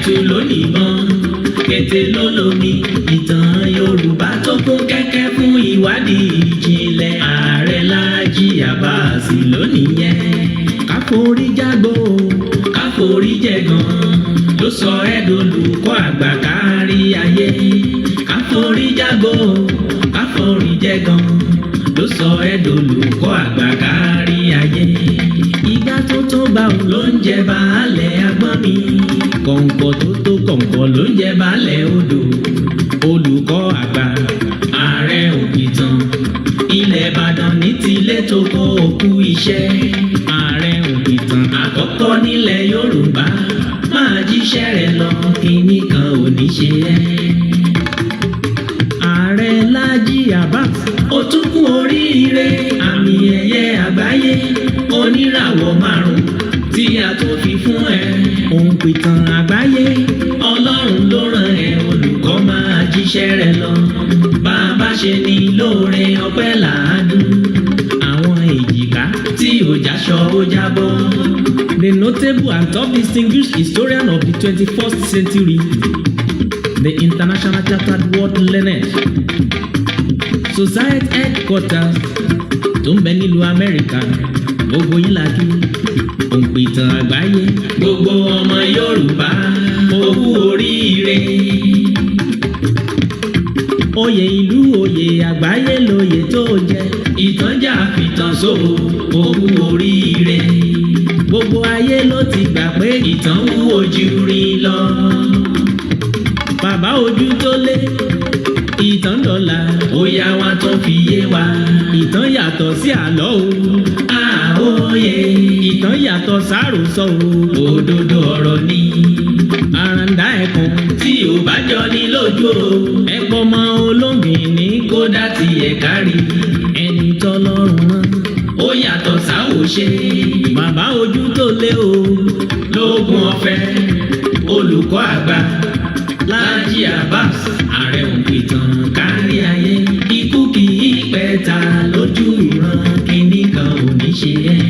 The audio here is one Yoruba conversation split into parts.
Ẹ̀tù ló níbọn, kété ló lómi. Ìtàn Yorùbá tó kún kẹ́kẹ́ fún ìwádìí ìjìnlẹ̀, Ààrẹ Láàjì Àbáàsì lónìí yẹn. Káforí jágbó, káforí jẹ̀gàn ló sọ ẹ́ dolùkọ́ àgbà kárí ayé. Káforí jágbó, káforí jẹ̀gàn ló sọ ẹ́ dolùkọ́ àgbà kárí ayé. Ìgbà tó tó bá òun ló ń jẹ baálẹ̀ agbọ́n mi. Kọ̀ǹkọ̀ tó tó kọ̀ǹkọ̀ ló ń jẹ baálẹ̀ odò. Olùkọ́ àgbà, ààrẹ òpìtàn ilẹ̀ Ìbàdàn ní tilé tó kó òkú iṣẹ́. Ààrẹ òpìtàn àkọ́kọ́ nílẹ̀ Yorùbá, máa jíṣẹ́ rẹ̀ lọ, kínní kan ò ní ṣe ẹ́. Ààrẹ Láàjì Abbas, ó tún kú oríire àmì ẹ̀yẹ àgbáyé oníràwọ̀ márùn tí a tún fi fún ẹ. Òǹpìtàn àgbáyé, Ọlọ́run ló rán ẹ. Olùkọ́, máa jíṣẹ́ rẹ lọ. Bàbá ṣe ní lóore, ọpẹ́ làádùn. Àwọn èjìká tí ò jáṣọ ó jábọ́. The notable and top distinguished historian of the 21st century, the International Chartered World Learned Society headquarters tó ń bẹ nílùú Amẹ́ríkà, gbogbo yín la kí. Òǹpìtàn àgbáyé, gbogbo ọmọ Yorùbá, ó kú oríire. Oyè ìlú, oyè àgbáyé lóyè tó jẹ. Ìtànjà fìtàn so, ó kú oríire. Gbogbo ayé ló ti gbà pé ìtàn wúwo ju rí lọ. Bàbá ojú tó lé, ìtàn dọ̀là, ó yá wa tó fi yé wa. Ìtàn yàtọ̀ sí àlọ́ o. Àóyè, ìtàn yàtọ̀ sáròsọ o. Òdodo ọ̀rọ̀ ni. Àràǹdá ẹkùn tí ò bá jọ ní lójú o. Ẹ̀pọ̀ mọ́ olóngìn ní kódà tí ẹ̀ kárí. Ẹni tọ́lọ́run rán ó yàtọ̀ sáwòṣe. Bàbá ojú tó lé o. Lóògùn ọ̀fẹ́, olùkọ́ àgbà Láàjì Abbas, ààrẹ òǹpìtàn kárí ayé. Ikú kì í pẹ́ ta lójú ìran, kínní kan ò ní ṣe ẹ́.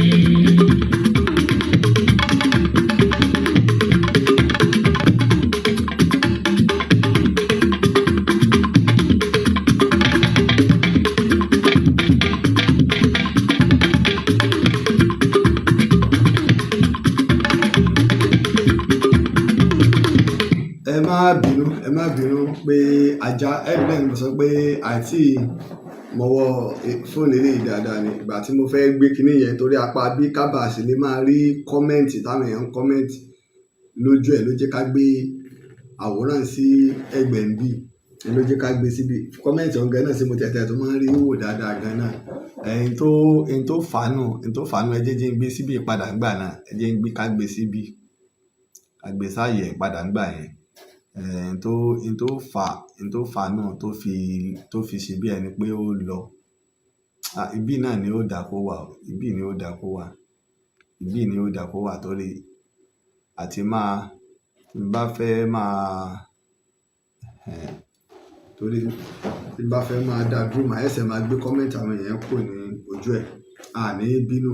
Ẹ má bínú, ẹ má bínú pé ajá ẹ bẹ́ẹ̀ ni mo sọ pé àìtí mọ́wọ́ fóònù eléyìí dáadáa ni. Ìgbà tí mo fẹ́ gbé kinní yẹn torí apá bí kábàásì lè máa rí comment táwọn èèyàn ń comment lójú ẹ̀ ló jẹ́ ká gbé àwòrán sí ẹgbẹ́ ń bì ló jẹ́ ká gbé síbi comment ọ̀hún gan náà sí mo tẹ̀tẹ̀ tó máa ń rí wò dáadáa gan náà. Ẹ̀yin tó fàánù, ẹ jẹ́ ń gbé síbi padà ńgbà náà. Ẹ jẹ́ ń gbé ká gbé síbi, ká gbé sáàyè ẹ̀ padà ńgbà yẹn. Ẹ̀yin tó fà náà tó fi ṣe bí ẹni pé ó lọ. Ibí náà ni ó dà kó wà o. Ibí ni ó dà kó wà. Ibí ni ó dà kó wà torí àti máa tí n bá fẹ́ máa torí tí n bá fẹ́ máa dá dúró, màá ṣẹ̀ṣẹ̀ máa gbé comment àwọn èèyàn kúrò ní ojú ẹ̀. A ní bínú,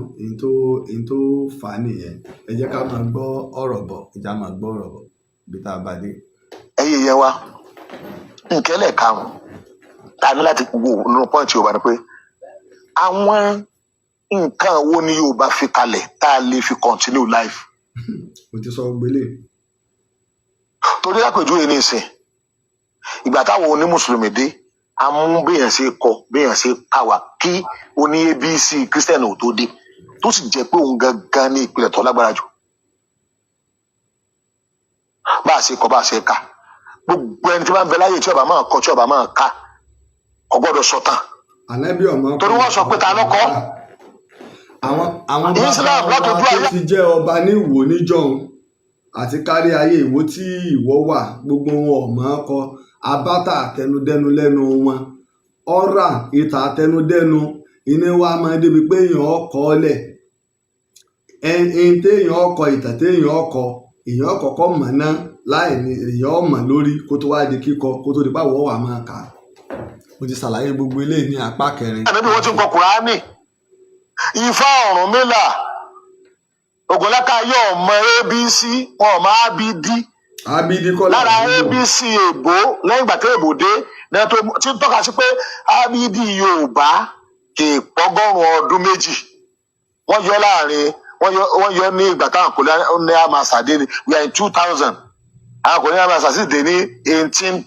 in tó fà á nìyẹn. Ẹ jẹ́ ká máa gbọ́ ọ̀rọ̀ bọ̀, ẹ jẹ́ á máa gbọ́ ọ̀rọ̀ bọ̀ bí tá a bá dé. Ẹ̀yin èèyàn wa, nǹkan ẹlẹ́ẹ̀karùn-ún tá a ní láti wò nínú point Yorùbá ni pé àwọn nǹkan wo ni Yorùbá fi kalẹ̀ tá a lè fi continue life? Mo ti sọ gbogbo eléyìí. Torí lápèjúwe ní ìsìn, ìgbà táwọn onímùsùlùmí dé, a mú béèyàn ṣe kọ, béèyàn ṣe kà wá kí oní ABC Christian ò tó dé, tó sì jẹ́ pé òun gangan ní ìpìlẹ̀ tó lágbára jù. Bá a ṣe kọ, bá a ṣe kà, gbogbo ẹni tí wọ́n bẹ láyé tí ó bá máa kọ, tí ó bá máa kà, kò gbọ́dọ̀ sọ tán. Ànábì ọmọ Torí wọ́n sọ pé ta ló kọ́? Àwọn bàbá Islam wa látọjú tó ayé. ti jẹ́ ọba ní Ìwó níjọ́un àti kárí ayé Ìwó tí Ìwó wà, gbogbo wọn ò mọ̀ ọ́ kọ. Abátà àtẹnudẹ́nu lẹ́nu wọn, ọ̀rà ìtà àtẹnudẹ́nu iná wa máa débi pé èèyàn ọkọ̀ ọ̀lẹ̀ ẹn téèyàn ọkọ̀ ìtàn téèyàn ọkọ̀ èèyàn kọ́kọ́ mọ̀ ná láì ní èèyàn mọ̀ lórí kó tó wá di kíkọ, kó tó di pàwọ́ wà máa kà á. Mo ti ṣàlàyé gbogbo eléyìí ní apá kẹrin. Ànábì wọ́n ti ń kọ Kùránì, Ifá, Ọ̀rúnmìlà, Ògúnláka yóò mọ ABC, wọn ò mọ ABD. Abidi kọ́ Lára làwọn ń lò. ABC èbó, lẹ́yìn ìgbà tí èbó dé náà tó tí ń tọ́ka sí pé ABD Yorùbá kì í pọ́gọ́rùn ọdún 2. Wọ́n yọ láàrin, wọ́n yọ ní ìgbà táwọn colonial master dé ni. We are in 2000. Àwọn colonial master sì dé ní 1800.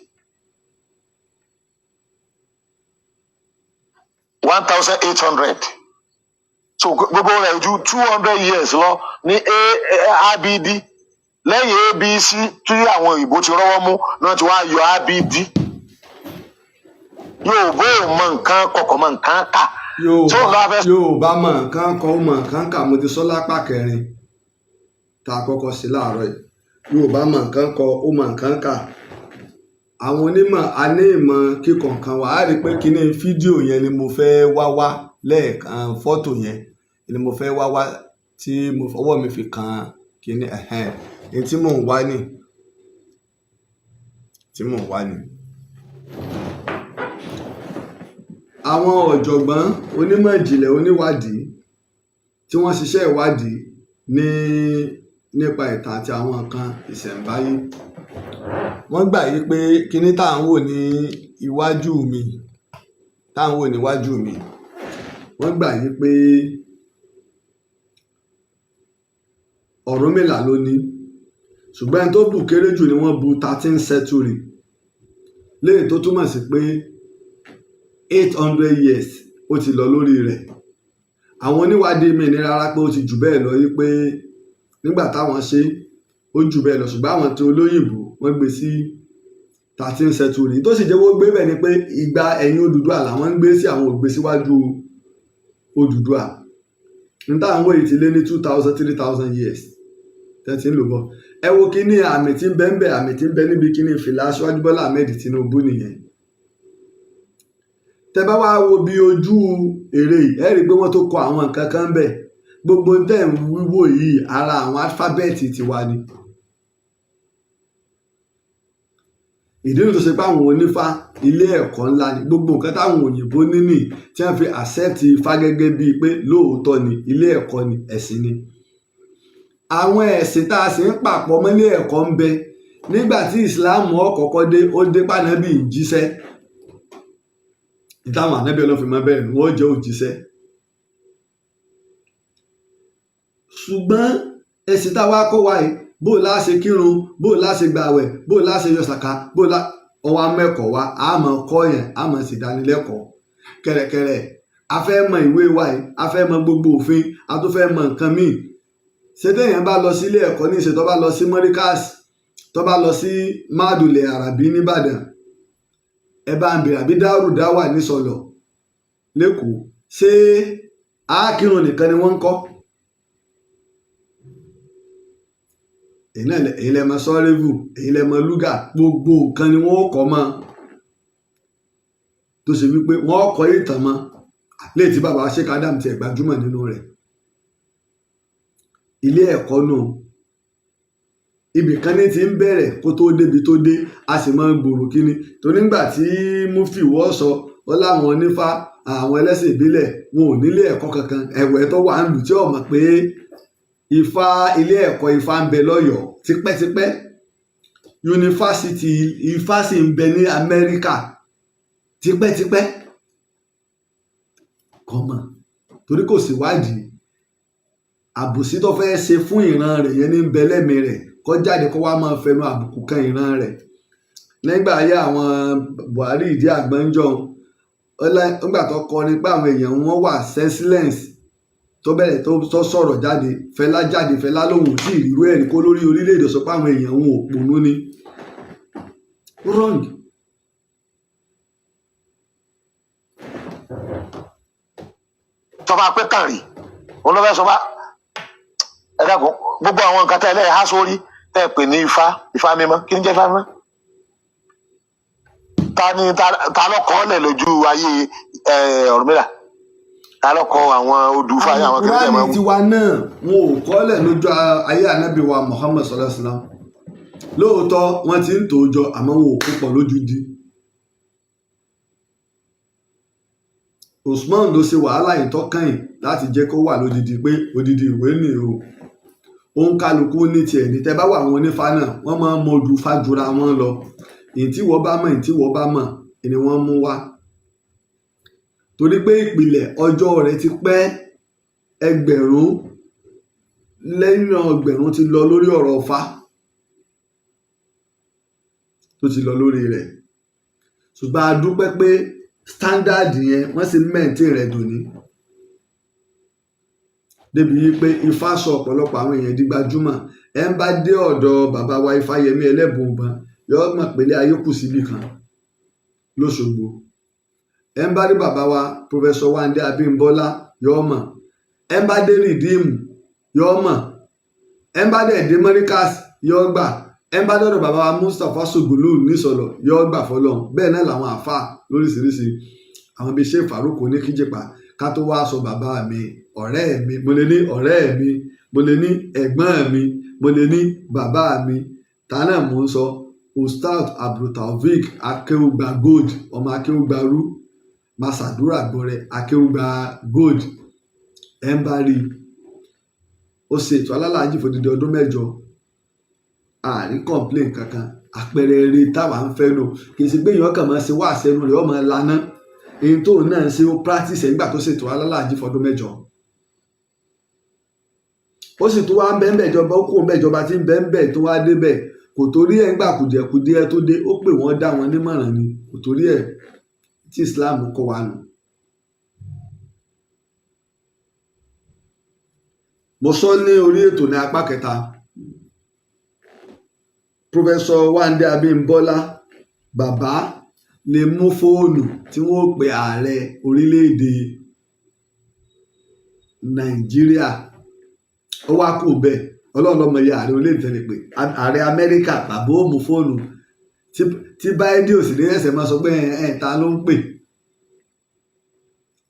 So gbogbo rẹ̀ ju 200 years lọ ní ABD. Lẹ́yìn ABC tí àwọn òyìnbó ti rọ́wọ́ mú náà ti wá yọ ABD. Yorùbá ò mọ nǹkan kọkọ, mọ nǹkan kà tí òun Yorùbá lọ́wọ́ fẹ́. Yorùbá mọ nǹkan kọ, ó mọ nǹkan kà. Mo ti sọ lápá kẹrin tá a kọ́kọ́ sí láàárọ̀ yìí. Yorùbá mọ nǹkan kọ, ó mọ nǹkan kà. Àwọn onímọ̀ a ní ìmọ̀ kíkọ nǹkan wà á rí i pé kíní fídíò yẹn ni mo fẹ́ wá wá lẹ́ẹ̀kan, fọ́tò yẹn ni mo fẹ́ wá wá tí mo fọwọ́ mi fi kan kíní ẹ̀hẹ́n ní tí mò ń wá ní tí mò ń wá ní. Àwọn ọ̀jọ̀gbọ́n onímọ̀ ìjìnlẹ̀ oníwádìí tí wọ́n ṣiṣẹ́ ìwádìí ní nípa ìtàn àti àwọn nǹkan ìṣẹ̀ǹbáyé, wọ́n gbà yí pé kíní tá à ń wò ní iwájú mi, tá à ń wò níwájú mi, wọ́n gbà yí pé Ọ̀rúnmìlà ló ní, ṣùgbọ́n ẹni tó bù kéré jù ni wọ́n bu 13th century, léyìí tó túmọ̀ sí pé 800 years ó ti lọ lórí rẹ̀. Àwọn oníwádìí mi ní rárá, pé ó ti jù bẹ́ẹ̀ lọ, yí pé nígbà táwọn ṣe ó jù bẹ́ẹ̀ lọ, ṣùgbọ́n àwọn tí olóyìnbó wọ́n gbé sí 13th century. Tó sì jẹ́ wọ́n gbé bẹ́ẹ̀ ni pé ìgbà ẹ̀yìn Odùduwà làwọn ń gbé sí, àwọn ò gbé síwájú Odùduwà. Ní táwọn wòye ti lé ní 2000, 3000 years tẹ́tí ń lò bọ̀. Ẹ wo kíní àmì tí ń bẹ ń bẹ, àmì tí ń bẹ níbi kíní fìlà Aṣíwájú Bọ́lá Ahmed Tinubu nìyẹn. Tẹ bá wá wo bí ojú èrè yìí, ẹ rí i pé wọ́n tó kọ àwọn nǹkan kan bẹ̀. Gbogbo tẹ́ ń wíwò yìí, ara àwọn alífábẹ́ẹ̀tì tiwa ni. Ìdí nu tó ṣe pé àwọn onífá, ilé ẹ̀kọ́ ńlá ni. Gbogbo nǹkan táwọn òyìnbó níní tí wọ́n fi accept ifá gẹ́gẹ́ bíi pé lóòótọ́ ni ilé ẹ̀kọ́ ni, ẹ̀sìn ni. Àwọn ẹ̀sìn tá a sì ń pàpọ̀ mọ́lé ẹ̀kọ́ ń bẹ. Nígbà tí ìsìláàmù ọ̀kọ̀ọ̀kọ́ dé, ó dé pànábì ń jíṣẹ́. Táwọn ànábì Ọlọ́run fi máa bẹ̀rẹ̀ ni wọ́n jẹ́ òjíṣẹ́. Ṣùgbọ́n ẹ̀sìn táwa kọ́ wa yìí, bó o láṣẹ kírun, bó o láṣẹ gbààwẹ̀, bó o láṣẹ yọ sàká, bó o lá ọwọ́ amẹ́kọ̀ọ́ wa, a máa kọ́ yẹn, a máa sì dánilẹ́kọ̀ọ́ kẹ̀rẹ̀kẹ̀rẹ̀. A fẹ́ mọ ìwé wa yìí, a fẹ́ mọ gbogbo òfin, a tún fẹ́ mọ nǹkan míì. Ṣé téèyàn bá lọ sílé ẹ̀kọ́ ní ìṣe, tó bá lọ sí mọ́ríkàs, tó bá lọ sí mádùlẹ̀ àràbí nìbàdàn, ẹ bá ń bèrè, àbí dárù dáwà ní sọlọ lẹ́kọ̀ọ́, ṣé àákírun nìkan ni wọ́n ń kọ́? Èyí lẹ mọ sọ́rẹ́vù, èyí lẹ mọ lúgà, gbogbo nǹkan ni wọ́n kọ́ mọ́, tó ṣe wípé wọ́n kọ́ ìtàn mọ́ léyìí tí bàbá Sheikh Adam tiẹ̀ gbajúmọ̀ nínú rẹ̀. Ilé ẹ̀kọ́ nù, ibì kan ní ti ń bẹ̀rẹ̀ kó tó débi tó dé, a sì máa ń gbòòrò kíni. Torí nígbà tí mufti wọ́ sọ ó láwọn onífá, àwọn ẹlẹ́sìn ìbílẹ̀, wọn ò nílé ẹ̀kọ́ kankan. Ẹ̀wẹ̀ tó wà ń lù tí ò mọ̀ pé ifá, ilé ẹ̀kọ́ ifá ń bẹ lọ́yọ̀ọ́ tipẹ́tipẹ́, yunifásitì ifá sì ń bẹ ní Amẹ́ríkà tipẹ́tipẹ́, kò mọ̀ torí kò sí wádìí. Àbòsí tó fẹ́ ṣe fún ìran rẹ̀ yẹn ní ń bẹ lẹ́mìí rẹ̀, kó jáde kó wá máa fẹnu àbùkù kan ìran rẹ̀. Nígbà ayé àwọn Buhari ìdí àgbọ̀njọ́, nígbà tó kọrin pé àwọn èèyàn wọn wà senseless, tó bẹ̀rẹ̀ tó sọ̀rọ̀ jáde, Fẹlá jáde, Fẹlá lòun ò tí ì rírú ẹ̀rí kó lórí orílẹ̀-èdè sọ pé àwọn èèyàn wọn ò pònú ni. Wrong. Sọ fún apẹ́ kàn rí òun ló fẹ́ sọ fún ẹ. Dákun, gbogbo àwọn nǹkan tẹ́ ẹ lẹ́yìn há sórí tẹ́ ẹ pè ní ifá, ifá mímọ́, kí ni jẹ́ ifá mímọ́? Ta ni ta ló kọ́ ọ́ lẹ̀ lójú ayé Ọ̀rúnmìlà? Ta ló kọ àwọn odù ifá, àwọn kìnìún tẹ́ ẹ máa Kúránì ń wí? Tiwa náà, wọn ò kọ́lẹ̀ lójú ayé ànábì wa Muhammad sallallahu alaihi wasallam. Lóòótọ́ wọ́n ti ń tò ó jọ, àmọ́ wọn ò kó pọ̀ lójú di. Usman ló ṣe wàhálà yìí tó kàn yìí láti jẹ́ kó wà lódidi, pé odidi ìwé ni o. Òun kálukú ní tiẹ̀ ní. Tẹ́ bá wà, àwọn onífá náà, wọ́n máa ń mọ ojú Ifá jura wọn lọ. Èyí tí wọ́n bá mọ̀, èyí tí wọ́n bá mọ̀ ni wọ́n mú wá, torí pé ìpìlẹ̀ ọjọ́ rẹ̀ ti pẹ́. Ẹgbẹ̀rún lẹ́yìn ọgbẹ̀rún ti lọ lórí ọ̀rọ̀ Ifá tó ti lọ lórí rẹ̀, ṣùgbọ́n a dúpẹ́ pé standard yẹn, wọ́n sì maintain rẹ̀ dòní, débi wípé Ifá sọ ọ̀pọ̀lọpọ̀ àwọn èèyàn di gbajúmọ̀. Ẹ ń bá dé ọ̀dọ̀ bàbá wa Ifáyẹmí Ẹlẹ́bùúbọn, yóò mọ̀ pé ilé ayé kù síbì kan lÓṣogbo. Ẹ ń bá rí bàbá wa Professor Wándé Abímbọ́lá, yóò mọ̀. Ẹ ń bá dé Redeem, yóò mọ̀. Ẹ ń bá dẹ̀ dé Mọ́ríkàs, yóò gbà. Ẹ ń bá dọ̀dọ̀ bàbá wa Mustapha Sogulu nísọ̀lọ̀, yóò gbà fọlọ́n. Bẹ́ẹ̀ náà làwọn àáfàá lóríṣiríṣi, àwọn bíi Sheikh Farouk Oníkíjìpá, ká tó wá sọ bàbá mi, ọ̀rẹ́ mi, mo lè ní ọ̀rẹ́ mi, mo lè ní ẹ̀gbọ́n mi, mo lè ní bàbá mi. Ta náà mò ń sọ? Ustaz Abdultaofik Akéwùgbà Gold, ọmọ Akéwùgbàrú Masàdúrà gbọrẹ, Akéwùgbà Gold. Ẹ̀ ń bá rí i, ó ṣe ètò alálàájì fòdìdí ọdún 8, àrí complain kankan. Àpẹẹrẹ eré táwa ń fẹ́ nù. Kì í ṣe pé èèyàn kàn máa ṣe wá àṣẹnu rẹ̀, ọmọ lana. Èyí tó náà ń ṣe, ó practice ẹ̀ nígbà tó ṣètò alálàájì fọdún 8. Ó sì tún wá ń bẹ́ẹ̀ ìjọba, ó kó ń bẹ́ẹ̀ ìjọba tí ń bẹ́ẹ̀ tó wá débẹ̀, kò torí ẹ̀ ń gbà kùdìẹ̀kudiẹ tó dé, ó pè wọ́n, dá wọn nímọ̀ràn ni. Kò torí ẹ̀ tí Islam kọ́ wa nù. Mo sọ ní orí ètò ní apá kẹta, Professor Wándé Abímbọ́lá, bàbá lè mú fóònù tí wọ́n ó pe ààrẹ orílẹ̀-èdè Nàìjíríà, ó wá kú bẹ́ẹ̀. Ọlọ́run lọ́mọ iye ààrẹ orílẹ̀-èdè tẹ́lẹ̀ pé ààrẹ Amẹ́ríkà, bàbá ó mú fóònù tí Biden ò sì ní ẹsẹ̀ máa sọ pé ẹ̀ ẹ̀ ta ló ń pè.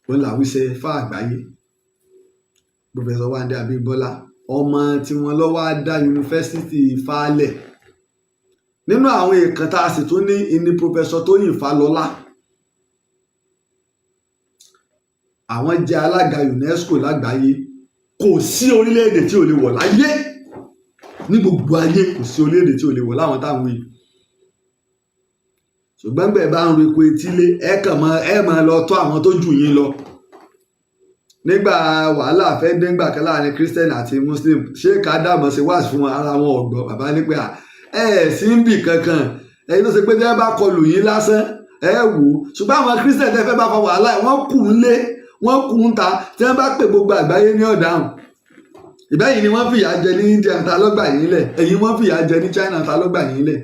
Òun làwíṣẹ fún àgbáyé. Professor Wándé Abímbọ́lá, ọmọ tí wọ́n lọ wá dá yunifásitì Ifá lẹ̀. Nínú àwọn èèkàn tá a sì tún ní ní Professor Tóyìn Fálọlá. Àwọn jẹ́ alága UNESCO lágbàáyé. Kò sí orílẹ̀-èdè tí ò lè wọ̀ láyé, ní gbogbo ayé, kò sí orílẹ̀-èdè tí ò lè wọ̀ láwọn táwọn yìí. Ṣùgbọ́n gbẹ̀ bá ń ro epo etílé, ẹ kàn mọ́ ẹ máa lọ tọ́ àwọn tó jù yín lọ. Nígbà wàhálà fẹ́ déngbà kan láàrin Christian àti Muslim, ṣé kádàmọ̀ ṣe wáàsí fún ara wọn ọ̀gbọ́n? Bàbá ní pé ẹ ẹ̀ sí ń bì kankan, ẹ̀yin tó ṣe pé tí wọ́n bá kọlù yín lásán, ẹ wò ó. Ṣùgbọ́n àwọn Christian tẹ́ fẹ́ bá fa wàhálà, wọ́n kù ń lé, wọ́n kù ń ta. Tí wọ́n bá pè, gbogbo àgbáyé ní ọ̀dáhùn. Ìbẹ́yìn ni wọ́n fìyà jẹ ní India, ta ló gbà yín lẹ̀? Ẹ̀yin wọ́n fìyà jẹ ní China, ta ló gbà yín lẹ̀?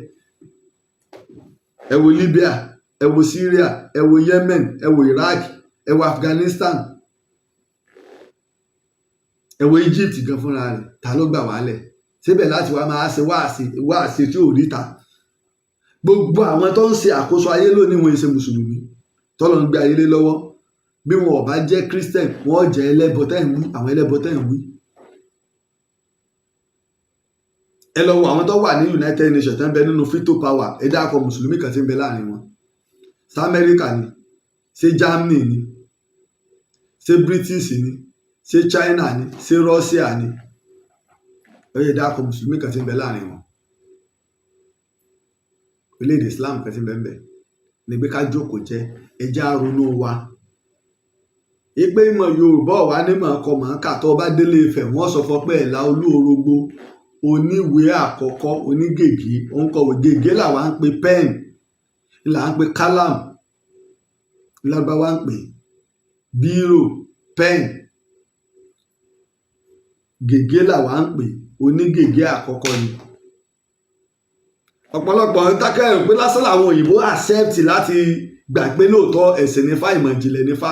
Ẹ wo Libya, ẹ wo Syria, ẹ wo Yemen, ẹ wo Iraq, ẹ wo Afghanistan, ẹ wo Egypt gan fúnra rẹ̀. Ta ló gbà wálẹ̀ síbẹ̀ láti wá máa ṣe wáàsí, wáàsí tí ò ríta? Gbogbo àwọn tó ń ṣe àkóso ayé lónìí, wọn ṣe mùsùlùmí tọ́lọ́ ń gbé ayé lé lọ́wọ́. Bí wọn ò bá jẹ́ Christian, wọ́n jẹ́ ẹlẹ́bọ tẹ́ ń wí, àwọn ẹlẹ́bọ tẹ́ ń wí. Ẹ lọ wo àwọn tó wà ní United Nations tó ń bẹ nínú veto power. Ẹ dákọ mùsùlùmí kan tí ń bẹ láàrin wọn. Ṣé Amẹ́ríkà ni? Ṣé Germany ni? Ṣé British ni? Ṣé China ni? Ṣé Russia ni? Ẹ yẹ dákọ mùsùlùmí kan tí ń bẹ láàrin wọn. Orílẹ̀-èdè Islam kan tí ń bẹ ń bẹ ní pé ká jókòó jẹ́, ẹ já ronú wa ipe ìmọ̀ Yorùbá ọ̀wá nímọ̀ ọkọ̀ mọ̀ọ́kà. Tó o bá délé Ifẹ̀, wọ́n sọ fún ọ pé Ẹ̀là Olú Orogbo, oníwèé àkọ́kọ́, onígègé, òǹkọ̀wé. Gègé làwa ń pe pen, là ń pe kálàm, lágbáwá ń pè bírò, pen. Gègé làwa ń pè, onígègé àkọ́kọ́ ni. Ọ̀pọ̀lọpọ̀ ń tákẹ́ rò pé lásán làwọn òyìnbó accept láti gbà pé lóòótọ́ ẹ̀sìn nífà, ìmọ̀ ìjìnlẹ̀ nífà.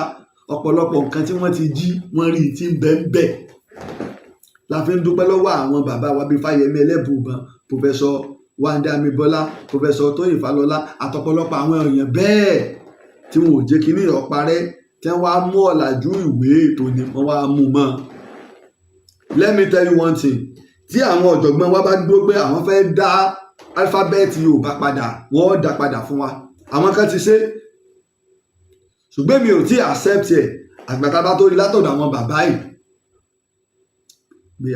Ọ̀pọ̀lọpọ̀ nǹkan tí wọ́n ti jí, wọ́n rí tí ń bẹ ń bẹ. La fi ń dúpẹ́ lọ́wọ́ àwọn bàbá wa bíi Fáyẹmí Ẹlẹ́bùúbọn, Professor Wándé Amíbọ́lá, Professor Tóyìn Fálọlá, àtọ̀pọ̀lọpọ̀ àwọn èèyàn bẹ́ẹ̀ tí wọn ò jẹ́ kí ní ọ̀parẹ́, tí wọ́n wá mú ọ̀làjú ìwé ètò ni wọ́n wá mú mọ́. Let me tell you one thing: tí àwọn ọ̀jọ̀gbọ́n wa bá dúró pé àwọn fẹ́ dá alifábẹ́ẹ̀tì Yorùbá padà, wọ́n dá padà fún wa. Àwọn kan ti ṣe, ṣùgbọ́n mi ò tí ì accept ẹ̀ àgbàtà bá tó rí látọ̀dọ̀ àwọn bàbá yìí pé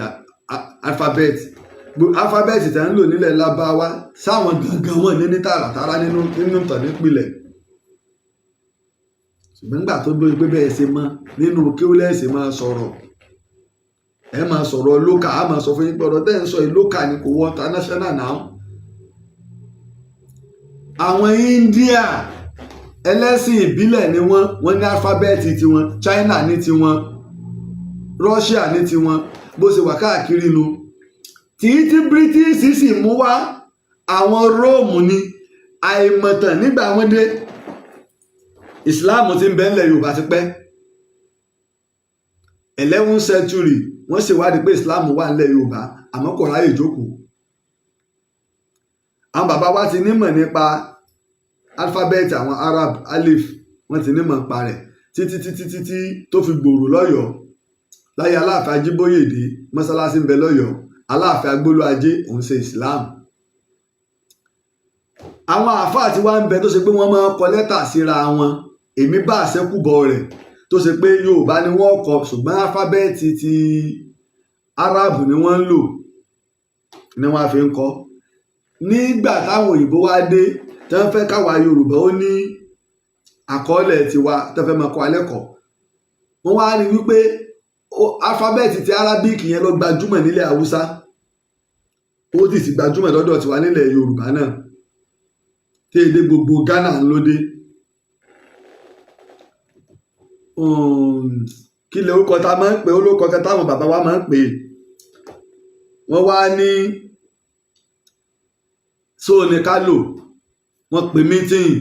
Alphabet, alphabet tí wọ́n ń lò nílẹ̀ Lárúbáwá sáwọn gangan wọn ní tààràtàrà nínú ìtàn nípìnlẹ̀. Ṣùgbọ́n nígbà tó gbé pé bẹ́ẹ̀ ṣe mọ́ nínú kí ó lẹ́sìn máa sọ̀rọ̀, ẹ máa sọ̀rọ̀ local, á máa sọ fún yín pé ọ̀rọ̀ tẹ́ ń sọ yìí local ni, kò wọ international now. Àwọn India, ẹlẹ́sìn ìbílẹ̀ ni wọ́n. Wọ́n ní alphabet tiwọn. China ní tiwọn, Russia ní tiwọn, bó ṣe wà káàkiri nu. Tí British sì mú wá, àwọn Róòmù ni àìmọ̀tàn nígbà wọn dé. Islam ti ń bẹ ńlẹ̀ Yorùbá ti pẹ́. 11th century wọ́n ṣèwádìí pé Islam wà ńlẹ̀ Yorùbá, àmọ́ kò ráyè jókòó. Àwọn bàbá wa ti nímọ̀ nípa alphabet àwọn Arab, alif. Wọ́n ti nímọ̀ nípa rẹ̀ títí títí títí tó fi gbòòrò lọ́yọ̀ọ́ láyé Aláàfin Ajíbóyèdè. Mọ́sálásí ń bẹ lọ́yọ̀ọ́. Aláàfin Agbólúajé òun ṣe Islam. Àwọn àáfàá tí wàá ń bẹ tó ṣe pé wọ́n máa ń kọ lẹ́tà síra wọn. Èmi bá àṣẹ́kùbọ̀ rẹ̀ tó ṣe pé Yorùbá ni wọ́n kọ, ṣùgbọ́n alphabet ti Arab ni wọ́n ń lò, ni wọ́n fi ń kọ. Nígbà táwọn òyìnbó wá dé, tí wọ́n fẹ́ káwa Yorùbá ó ní àkọọ́lẹ̀ tiwa, tí wọ́n fẹ́ máa kọ́ alẹ́ kọ́, wọ́n wá rí wípé alphabet ti Arabic yẹn ló gbajúmọ̀ nílẹ̀ Haúsá, ó sì ti gbajúmọ̀ lọ́dọ̀ tiwa nílẹ̀ Yorùbá náà, tí èdè gbogbo Ghana ń lóde. Kí lè orúkọ tá a máa ń pè? Olóko kan táwọn bàbá wa máa ń pè. Wọ́n wá ní sóò ní ká lò. Wọ́n pè meeting,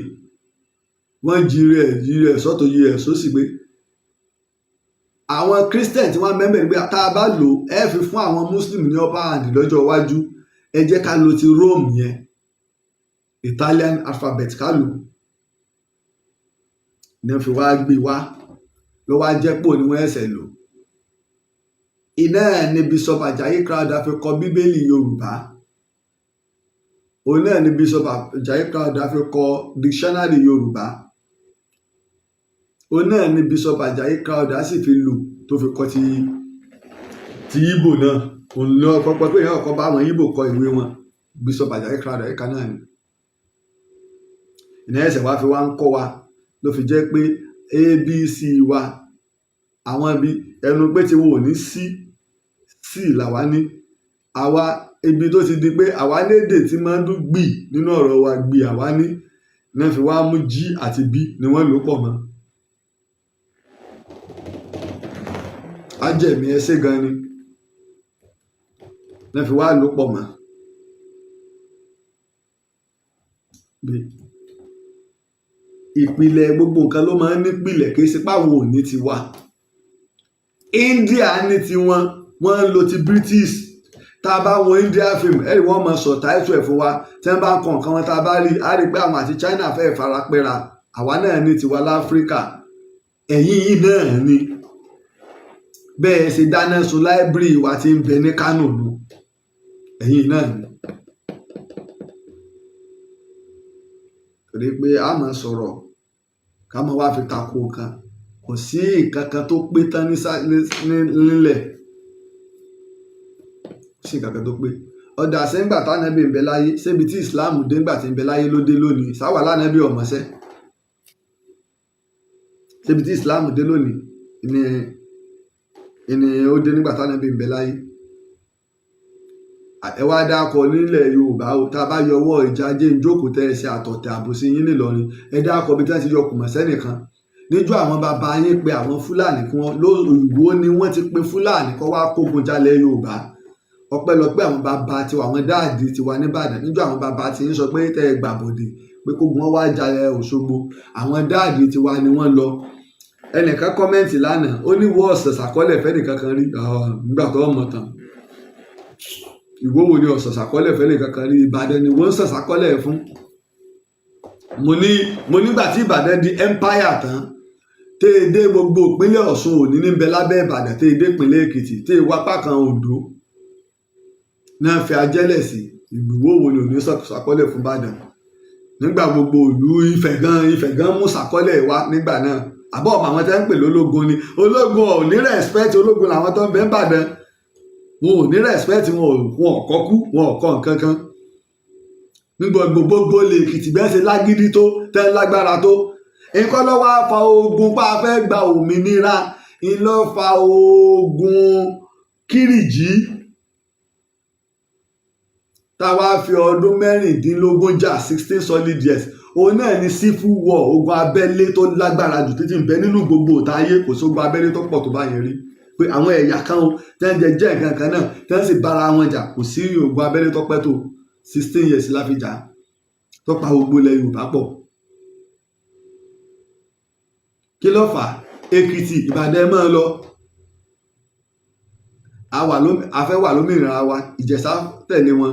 wọ́n jí rẹ̀ sọ́tò, yí rẹ̀ sósì, pé àwọn Christian tí wọ́n mẹ́mẹ́ pé tá a bá lò, ẹ fi fún àwọn Muslim ní upper hand lọ́jọ́ iwájú. Ẹ jẹ́ ká lo ti Rome yẹn, Italian alphabet, ká lò ní. Wọ́n fi wá gbé wá, ló wá jẹ́ pò ní wọ́n ẹsẹ̀ lò. Iná ẹ̀ ní Bishop Ajayi Crowther fi kọ Bíbélì Yorùbá. Òun náà ní Bishop Ajayi Crowther fi kọ dictionary Yorùbá. Òun náà ní Bishop Ajayi Crowther sì fi lò tó fi kọ ti Ìgbò náà. Òun lọ kọ́kọ́ pé èèyàn kọ́ bá àwọn Ìgbò kọ ìwé wọn. Bishop Ajayi Crowther ẹ̀ka náà ni ìná ẹ̀sẹ̀ wá fi wá ń kọ́ wa, ló fi jẹ́ pé ABC wa, àwọn ibi ẹnu pé tí wọn ò ní sí sí làwa ní. Àwa ibi tó ti di pé àwa lédè tí máa ń dún gbì nínú ọ̀rọ̀ wa, gbì àwa ní náà fi wá mú G àti B ni wọ́n lò pọ̀ mọ́. Ájẹ̀mí ẹsẹ̀ gan ni náà fi wá lò pọ̀ mọ́. Ìpìlẹ̀ gbogbo nǹkan ló máa ń nípìlẹ̀, kì í ṣe páwọn ò ní tiwa. India ní tiwọn, wọ́n ń lo ti British. Tá a bá wo India film, ẹ̀rí wọ́n máa sọ táìtù ẹ̀ fún wa. Tí wọ́n bá ń kọ nǹkan wọn, tá a bá rí, á rí pé àwọn àti China fẹ́ farapẹ́ra. Àwa náà ní tiwa láfíríkà, ẹ̀yìn yìí náà ni. Bẹ́ẹ̀ ṣe dáná sun library wa tí ń bẹ ní Kánò nù, ẹ̀yìn náà ni. Torí pé a máa sọ̀rọ̀ ká máa wá fi tako nǹkan, kò sí nǹkan kan tó pé tán nílẹ̀, kò sí nǹkan kan tó pé. Ọ̀dà sẹ́ńgbà tánàbí ń bẹ láyé, ṣébi tí Islam dé ńgbà tí ń bẹ láyé ló dé lónìí? Sáwà lánàbí ọ̀mọ̀ṣẹ́, ṣébi tí Islam dé lónìí ni ó dé nígbà tánàbí ń bẹ láyé? Ẹ wá dákọ nílẹ̀ Yorùbá o. Tá a bá yọwọ́ ìjà ajé ìjókòó tẹ́ ẹ ṣe àtọ̀tẹ̀ àbòsí yín nílọrin, ẹ dákọ bí tí wọ́n ti yọ kùmọ̀ sẹ́nìkan níjọ́. Àwọn bàbá yín pe àwọn Fúlàní kí wọ́n ló ìwó ni wọ́n ti pe Fúlàní kó wá kógun jalè Yorùbá. Ọpẹ́lọpẹ́ àwọn bàbá tiwa, àwọn dáàdì tiwa nìbàdàn. Níjọ́ àwọn bàbá tí ń sọ pé tẹ́ ẹ gbàbọ̀dè pé kógun wọn wá jalè Òṣogbo, àwọn dáàdì tiwa ni wọ́n lọ. Ẹnìkan comment lánàá, ó ní wọ́n ọ̀sẹ̀ sàkọ́lẹ̀ fẹ́nìkan kan rí nígbà tó mọ̀ tán. Ìwọ wo ni ọ̀sẹ̀ sàkọ́lẹ̀ fẹ́nìkan kan rí? Ìbàdàn ni wọ́n ń sẹ̀ sàkọ́lẹ̀ fún. Mo nígbà tí Ìbàdàn di empire tán, tẹ́ ẹ dé gbogbo ìpínlẹ̀ Ọ̀ṣun òní níbẹ̀ lábẹ́ Ìbàdàn, tẹ́ ẹ dé ìpínlẹ̀ Èkìtì, tẹ́ ẹ wápá kan Oǹdó náà fi ajẹ́lẹ̀ sí. Ìwọ wo ni òní sàkọ́lẹ̀ fún Ìbàdàn nígbà gbogbo ìlú Ifẹ̀ gan? Ifẹ̀ gan mú sàkọ́lẹ̀ wá nígbà náà. Àbọ̀ ọmọ àwọn tẹ́ ń pè lólógun ni ológun ò ní respect. Ológun làwọn tó ń bẹ ń bàdàn. Wọn ò ní respect. Wọn ò kọ́ kú, wọn ò kọ́ nǹkan kan nígbà gbogbo lè Èkìtì bẹ́ẹ̀ ṣe lágídí tó tẹ́ lágbára tó. Nǹkan ló wá fa ogun pa fẹ́ gba òmìnira, ńlọ fa ogun Kírìjí tá a wá fi ọdún 16 jà, 16 solid years. Òun náà ni civil war, ogun abẹ́lé tó lágbára jù títí ń bẹ nínú gbogbo òta ayé. Kò sógun abẹ́lé tó pọ̀ tó bá yẹn rí, pé àwọn ẹ̀yà kan o tẹ́ ń jẹ jẹ́ nǹkan kan náà, tẹ́ ń sì bára wọn jà. Kò sí ogun abẹ́lé tó pẹ́ tó 16 years la fi jà, tó pa gbogbo ilẹ̀ Yorùbá pọ̀. Kí ló fà á? Èkìtì, Ìbàdàn, ẹ máa lọ, a fẹ́ wà lómìnira wa. Ìjẹ̀ṣà tẹ̀lé wọn,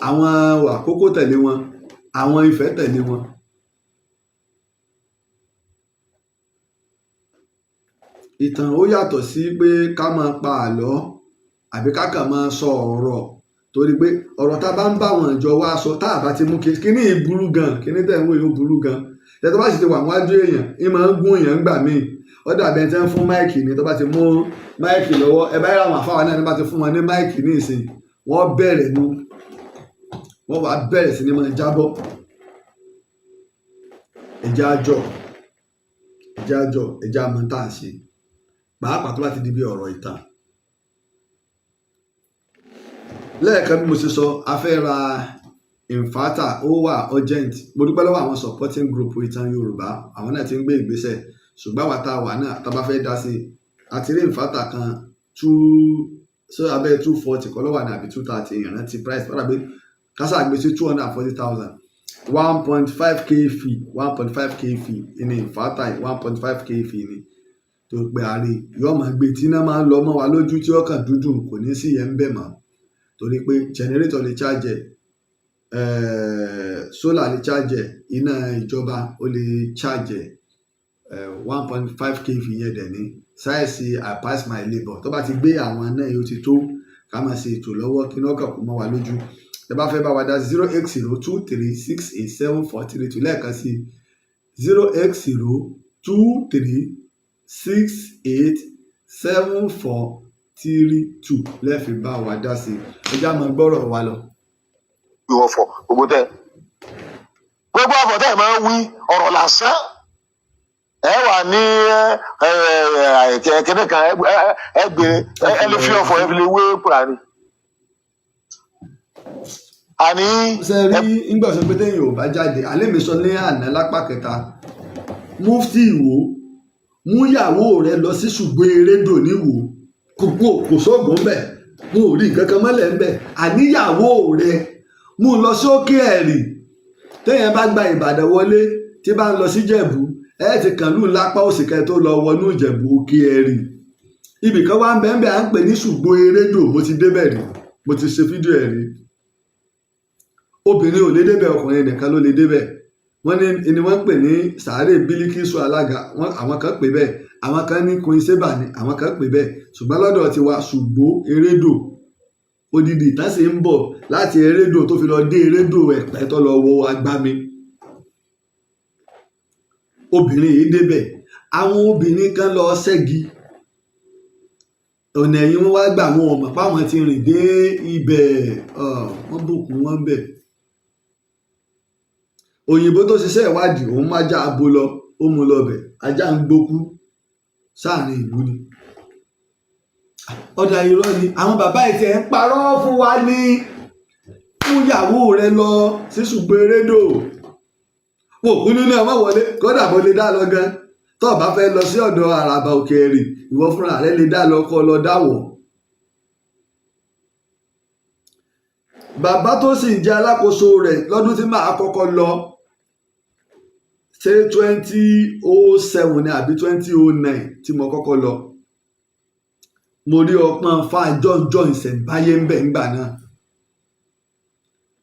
àwọn Àkókò tẹ̀lé wọn, àwọn Ifẹ̀ tẹ̀lé wọn. Ìtàn ó yàtọ̀ sí pé ká máa pa àlọ́ àbí ká kàn máa sọ ọ̀rọ̀, torí pé ọ̀rọ̀ tá a bá ń bá àwọn ìjọ wa sọ, tá a bá ti mú kíní yìí burú gan. Kíní tẹ̀ ń wò yìí, ó burú gan. Tẹ́tọ́ bá sì ti wà wájú èèyàn, ń máa ń gún èèyàn gbà míì. Ó dàbí ẹni tí wọ́n fún mic ní. Tó bá ti mú mic lọ́wọ́, ẹ bá yára, àwọn àfáwà náà ní bá ti fún wọn ní mic ní ìsìn, wọ́n bẹ̀rẹ̀ nu, wọ́n wá bẹ̀rẹ̀ sí ní máa jábọ́. Ẹ̀jẹ̀ àjọ, ẹ̀jẹ̀ àjọ, ẹ̀jẹ̀ àmọ́ tá à ń ṣe, pàápàá tó bá ti di bí ọ̀rọ̀ ìtàn. Lẹ́ẹ̀kan bí mo ṣe sọ, a fẹ́ ra inverter, ó wà urgent. Mo dúpẹ́ lọ́wọ́ àwọn supporting group Ìtàn Yorùbá, àwọn náà ti ń gbé ìgbésẹ̀. Ṣùgbọ́n àwa tá a wà náà, tá a bá fẹ́ dá sí i, àti rí inverter kan two so abẹ́ 240 kọ́ ló wà ní àbí 230, ìrántí price wọ́n dàbí kásá gbé sí 240,000, 1.5 kV, 1.5 kV ní inverter, 1.5 kV ní tó pé àárẹ̀ yóò máa gbé tí iná máa ń lọ mọ́ wa lójú, tí ó kàn dúdú, kò ní sí yẹn ń bẹ̀ mọ́, torí pé generator lè charge ẹ̀, solar lè charge ẹ̀, iná ìjọba ó lè charge ẹ̀. 1.5 kV yẹn dẹ̀ ní size I pass my labour. Tó bá ti gbé àwọn náà, yóò ti tó ká máa ṣe ètò lọ́wọ́, kí iná kàn kó mọ́ wa lójú. Tẹ́ bá fẹ́ bá wa dá, 08023687432. Lẹ́ẹ̀kan sí, 08023687432 lẹ́ẹ̀fi bá wa dá sí. Ẹ já máa gbọ́rọ̀ wa lọ. Ìwọ̀fọ̀ gbogbo tẹ gbogbo àfọ̀ tẹ́ ẹ̀ máa ń wí ọ̀rọ̀ lásán, ẹ wà ní ẹ ẹ kíní kan, ẹ gbé ẹ lè fi ọ̀fọ̀, ẹ fi lè wé Kùránì àní. Ṣe rí nígbà sọ pé téèyàn ò bá jáde alẹ́ mi sọ ní àná lápá kẹta, Mufti Ìwó, mú ìyàwó rẹ lọ sí ṣùgbọ́n erédò níwò, kò sóògùn ńbẹ̀, mo ò rí nǹkan kan mọ́lẹ̀ ńbẹ̀. Àníyàwó rẹ, mú un lọ sókè ẹ̀rì. Téèyàn bá gba Ìbàdàn wọlé tí bá ń lọ sí Jẹ̀bú, ẹ ti kàn lù lápá òsì kẹ́ tó lọ wọnú Ìjẹ̀bú, Òkè Ẹ̀rì. Ibì kan wá ń bẹ́ẹ̀ bẹ́ẹ̀, à ń pè ní ṣùgbọ́n erédò. Mo ti débẹ̀ rí, mo ti ṣe fídíò ẹ̀ rí. Obìnrin ò lè débẹ̀, ọkùnrin nìkan ló lè débẹ̀. Wọ́n ní ni wọ́n ń pè ní sàárè Bílíkísù alága. Wọ́n àwọn kan pè bẹ́ẹ̀, àwọn kan ní Queen Seba ni, àwọn kan pè bẹ́ẹ̀. Ṣùgbọ́n lọ́dọ̀ tiwa, ṣùgbọ́n erédò odidi ìtàn sì ń bọ̀ láti erédò tó fi lọ dé erédò Ẹ̀pẹ́ tó lọ wọ agbami. Obìnrin yìí débẹ̀, àwọn obìnrin kan lọ ṣẹ́gi ọ̀nà ẹ̀yìn, wọn wá gbà, wọn ò mọ̀ páwọn ti rìn dé ibẹ̀, wọ́n bùkún wọn bẹ̀. Òyìnbó tó ṣiṣẹ́ ìwádìí, òun má já abo lọ, ó mú lọ bẹ̀, ajá ń gbókú sáàrin ìlú ni. Ọ̀dà irọ́ ni àwọn bàbá ẹ̀ tiẹ̀ ń parọ́ fún wa ní. Fún ìyàwó rẹ lọ sí ṣùgbọ́n erédò, wọn ò kú nínú ẹ̀, má wọlé. Kódà bó lè dá lọ gan, tó o bá fẹ́ lọ sí ọ̀dọ̀ àràbà Òkè Ẹ̀rì, ìwọ fúnra rẹ lè dá lọ, kọ́ lọ dáwọ̀. Bàbá tó sì jẹ́ alákòóso rẹ̀ lọ́dún tí màá kọ́kọ́ lọ, ṣé 2007 ni àbí 2009 tí mo kọ́kọ́ lọ, mo rí ọpọ́n fáà jọ̀njọ̀ ìṣẹ̀ǹbáyé ń bẹ̀ ńgbà náà.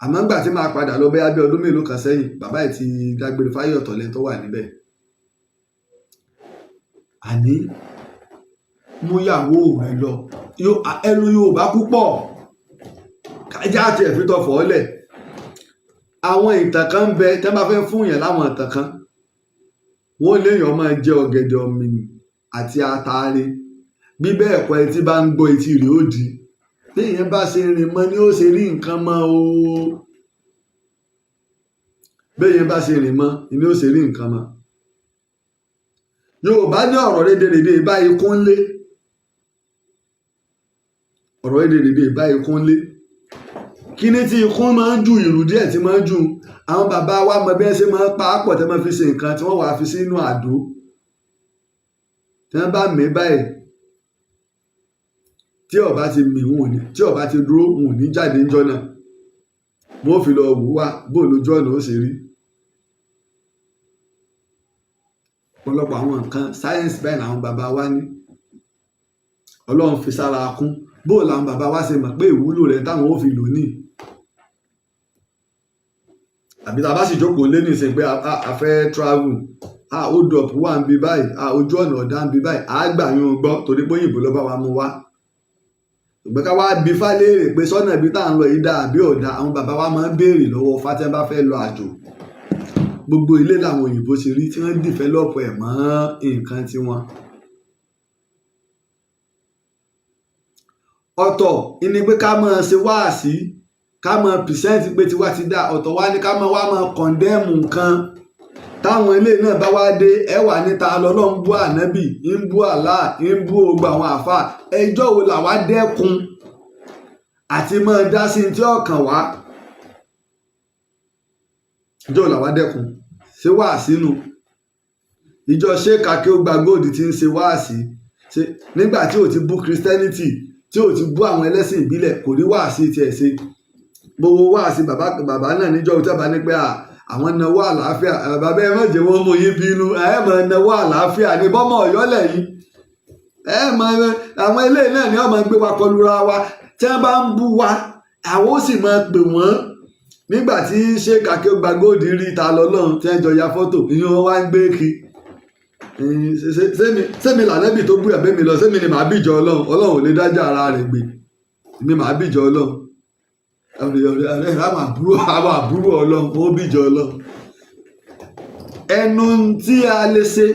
Àmọ́ ńgbà tí màá padà lọ bẹ́yà bí ọdún mélòó kan sẹ́yìn, bàbá ẹ̀ ti dágbére fáyé, ọ̀tọ̀ lẹ́ni tó wà níbẹ̀. Àní mú ìyàwó rẹ lọ, ẹnu Yorùbá púpọ̀ kájá àti ẹ̀fítọ́ fọ́ọ́lẹ̀. Àwọn ìtàn kan ń bẹ tẹ́ bá fẹ́ fún yẹn láwọn ìtàn kan, wọ́n léèyàn máa jẹ ọ̀gẹ̀dẹ̀ ọ̀mìnì àti ataare, bí bẹ́ẹ̀ kọ́, etí bá ń gbọ́, etí rẹ̀ ó di. Téèyàn bá ṣe rìn mọ́ ni ó ṣe rí nǹkan mọ́ o. Béèyàn bá ṣe rìn mọ́ ni ó ṣe rí nǹkan mọ́. Yorùbá ní ọ̀rọ̀ rédèrèdè báyìí kúnlé, ọ̀rọ̀ rédèrèdè báyìí kúnlé. Kíní tí ikún máa ń ju ìrù díẹ̀ tí máa ń ju, àwọn bàbá wa mọ bí wọ́n ṣe máa ń pa á pọ̀ tẹ́ máa fi ṣe nǹkan tí wọ́n wàá fi sínú àdó, tí wọ́n bá mí báyìí, tí ó bá ti mì wọn ò ní, tí ó bá ti dúró, wọn ò ní jáde ńjọ́ náà. Wọ́n ó fi lọ wò wá bó lójú ọ̀nà ó ṣe rí. Ọ̀pọ̀lọpọ̀ àwọn nǹkan sáyẹ́ǹsì báyìí làwọn bàbá wa ní, Ọlọ́run fi sára kún. Bó làwọn bàbá wa ṣe mọ̀ pé ìwúlò rẹ̀ táwọn ó fi lò ní, àbí tá a bá sì jókòó lé nísìnyí pé a fẹ́ travel, a hold up wà ń bí báyìí, a ojú ọ̀nà ọ̀dà ń bí báyìí, a gbà yún un gbọ́ torí pé òyìnbó ló bá wa mú wá. Ṣùgbọ́n ká wá bi Ifá léèrè pé sọ́nà ibi tá à ń lọ yìí dáa àbí ò dáa, àwọn bàbá wa máa ń béèrè lọ́wọ́ Ifá tí wọ́n bá fẹ́ lọ àjò. Gbogbo ilé làwọn òyìnbó ṣe rí tí wọ́n develop ẹ̀ mọ́ nǹkan tiwọn. Ọ̀tọ̀ ni pé ká máa ṣe wáàsí, ká máa present pé tiwa ti dá, ọ̀tọ̀ wá ní ká máa wá máa condemn nǹkan. Táwọn ilé náà bá wá dé, ẹ wà níta lọ́lọ́ ń bú ànábì, ń bú Allah, ń bú gbogbo àwọn àáfàá. Ẹjọ́ wo làwa dẹ́kun àti máa dá sí tí ọkàn wá? Ìjọ wo làwa dẹ́kun ṣé wáàsí nu? Ìjọ Sheikh Akeugba Gold ti ń ṣe wáàsí ṣe nígbà tí ò ti bú Christianity, tí ò ti bú àwọn ẹlẹ́sìn ìbílẹ̀, kò rí wáàsí tiẹ̀ ṣe. Gbogbo wáàsí bàbá bàbá náà níjọ́ tí a bá ní pé àwọn náwó àlàáfíà, bàbá ẹ má jẹ́ wọ́n mú yín bínú, ẹ máa náwó àlàáfíà ní bọ́mọ Ọ̀yọ́ lẹ́yìn. Ẹ mọ àwọn eléyìí náà ni wọ́n máa gbé wa kọlura wa. Tí wọ́n bá ń bú wa, àwọn ó sì máa pè wọ́n. Nígbà tí Sheikh Akeugba Gold rí ta lọ́lọ́run tí wọ́n jọ ya fọ́tò, ìyẹn wọn wá ń gbé kí sẹ́mi lànàbì tó bú ẹ̀bẹ́ mi lọ, sẹ́mi ni màá bìjọ Ọlọ́run. Ọlọ́run ò lè dájà ara rẹ̀ gbé, èmi màá bìjọ Ọlọ́run. Àwọn àbúrò Ọlọ́run ó bìjọ Ọlọ́run. Ẹnu tí a lè ṣe,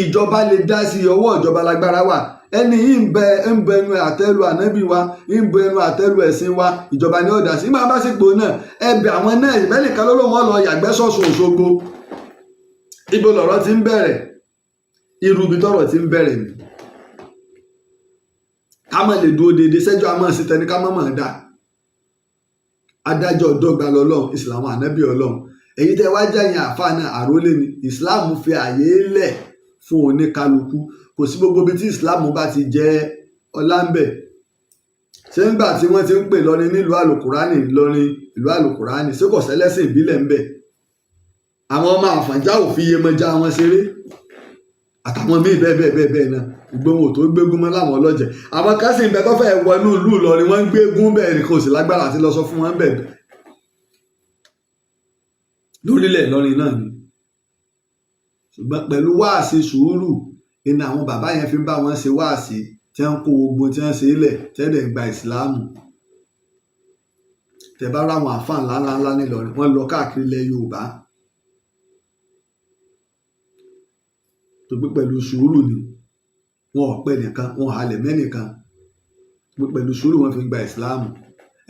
ìjọba lè dá sí, ọwọ́ ìjọba lágbára wà. Ẹni yìí ń bẹ ẹnu àtẹ́lu ànábì wa, ń bẹ ẹnu àtẹ́lu ẹ̀sìn wa, ìjọba ni ó dá sí. Nígbà bá sì pò náà, ẹbẹ̀ àwọn náà ìbẹ́nìkan ló lóun lọ yàgbẹ́ sọ̀sùn Òṣogbo. Ibo lọ̀rọ̀ ti ń bẹ̀rẹ̀? Irú ibi tọ́rọ̀ ti ń bẹ̀rẹ̀ ni ká má lè dúró déédéé sẹ́jọ́, a máa ṣe tẹni ká má máa dá. Adájọ́ dọ́gba lọ́lọ́run, ìsìlámù ànábì Ọlọ́run. Èyí tẹ́ wá jẹ́yìn àáfàá náà, àrólé ni. Ìsìláàmù fi àyè lẹ̀ fún oníkálukú. Kò sí gbogbo ibi tí ìsìláàmù bá ti jẹ́ ọlá ń bẹ̀. Ṣé ńgbà tí wọ́n ti ń pè lọrin nílùú àlùkùránì, lọrin ìlú àlùkùránì, ṣé kò sẹ́lẹ́sìn ìbílẹ̀ ń bẹ̀? Àwọn ọmọ Àfọ̀njá ò fi Yemọja wọn ṣeré, àtàwọn míì bẹ́ẹ̀ bẹ́ẹ̀ bẹ́ẹ̀ bẹ́ẹ̀ náà. Ìgbóhùn tó gbégún mọ́ láwọn ọlọ́jẹ̀, àwọn kan sì ń bẹ tó fẹ́ wọnú ìlú Ìlọrin, wọ́n ń gbégún bẹ́ẹ̀ ni, kò sì lágbára àti lọ sọ fún wọn bẹ́ẹ̀ lórílẹ̀ Ìlọrin náà ni. Ṣùgbọ́n pẹ̀lú wáàsí sùúrù ni àwọn bàbá yẹn fi ń bá wọn ṣe wáàsí, tí wọ́n ń kó gbogbo tí wọ́n ṣe é lẹ̀ tẹ́lẹ̀ gba ìsìláàmù. Tẹ́ bá ráwọn àáfàá ńlá ńlá ńlá nílọrin, wọ́n lọ káàkiri ilẹ̀ Yorùbá tó pé pẹ̀lú sùúrù ni. Wọn ò pẹ́ nìkan, wọn ò halẹ̀ mẹ́nìkan, pé pẹ̀lú sùúrù wọn fi gba ìsìláàmù.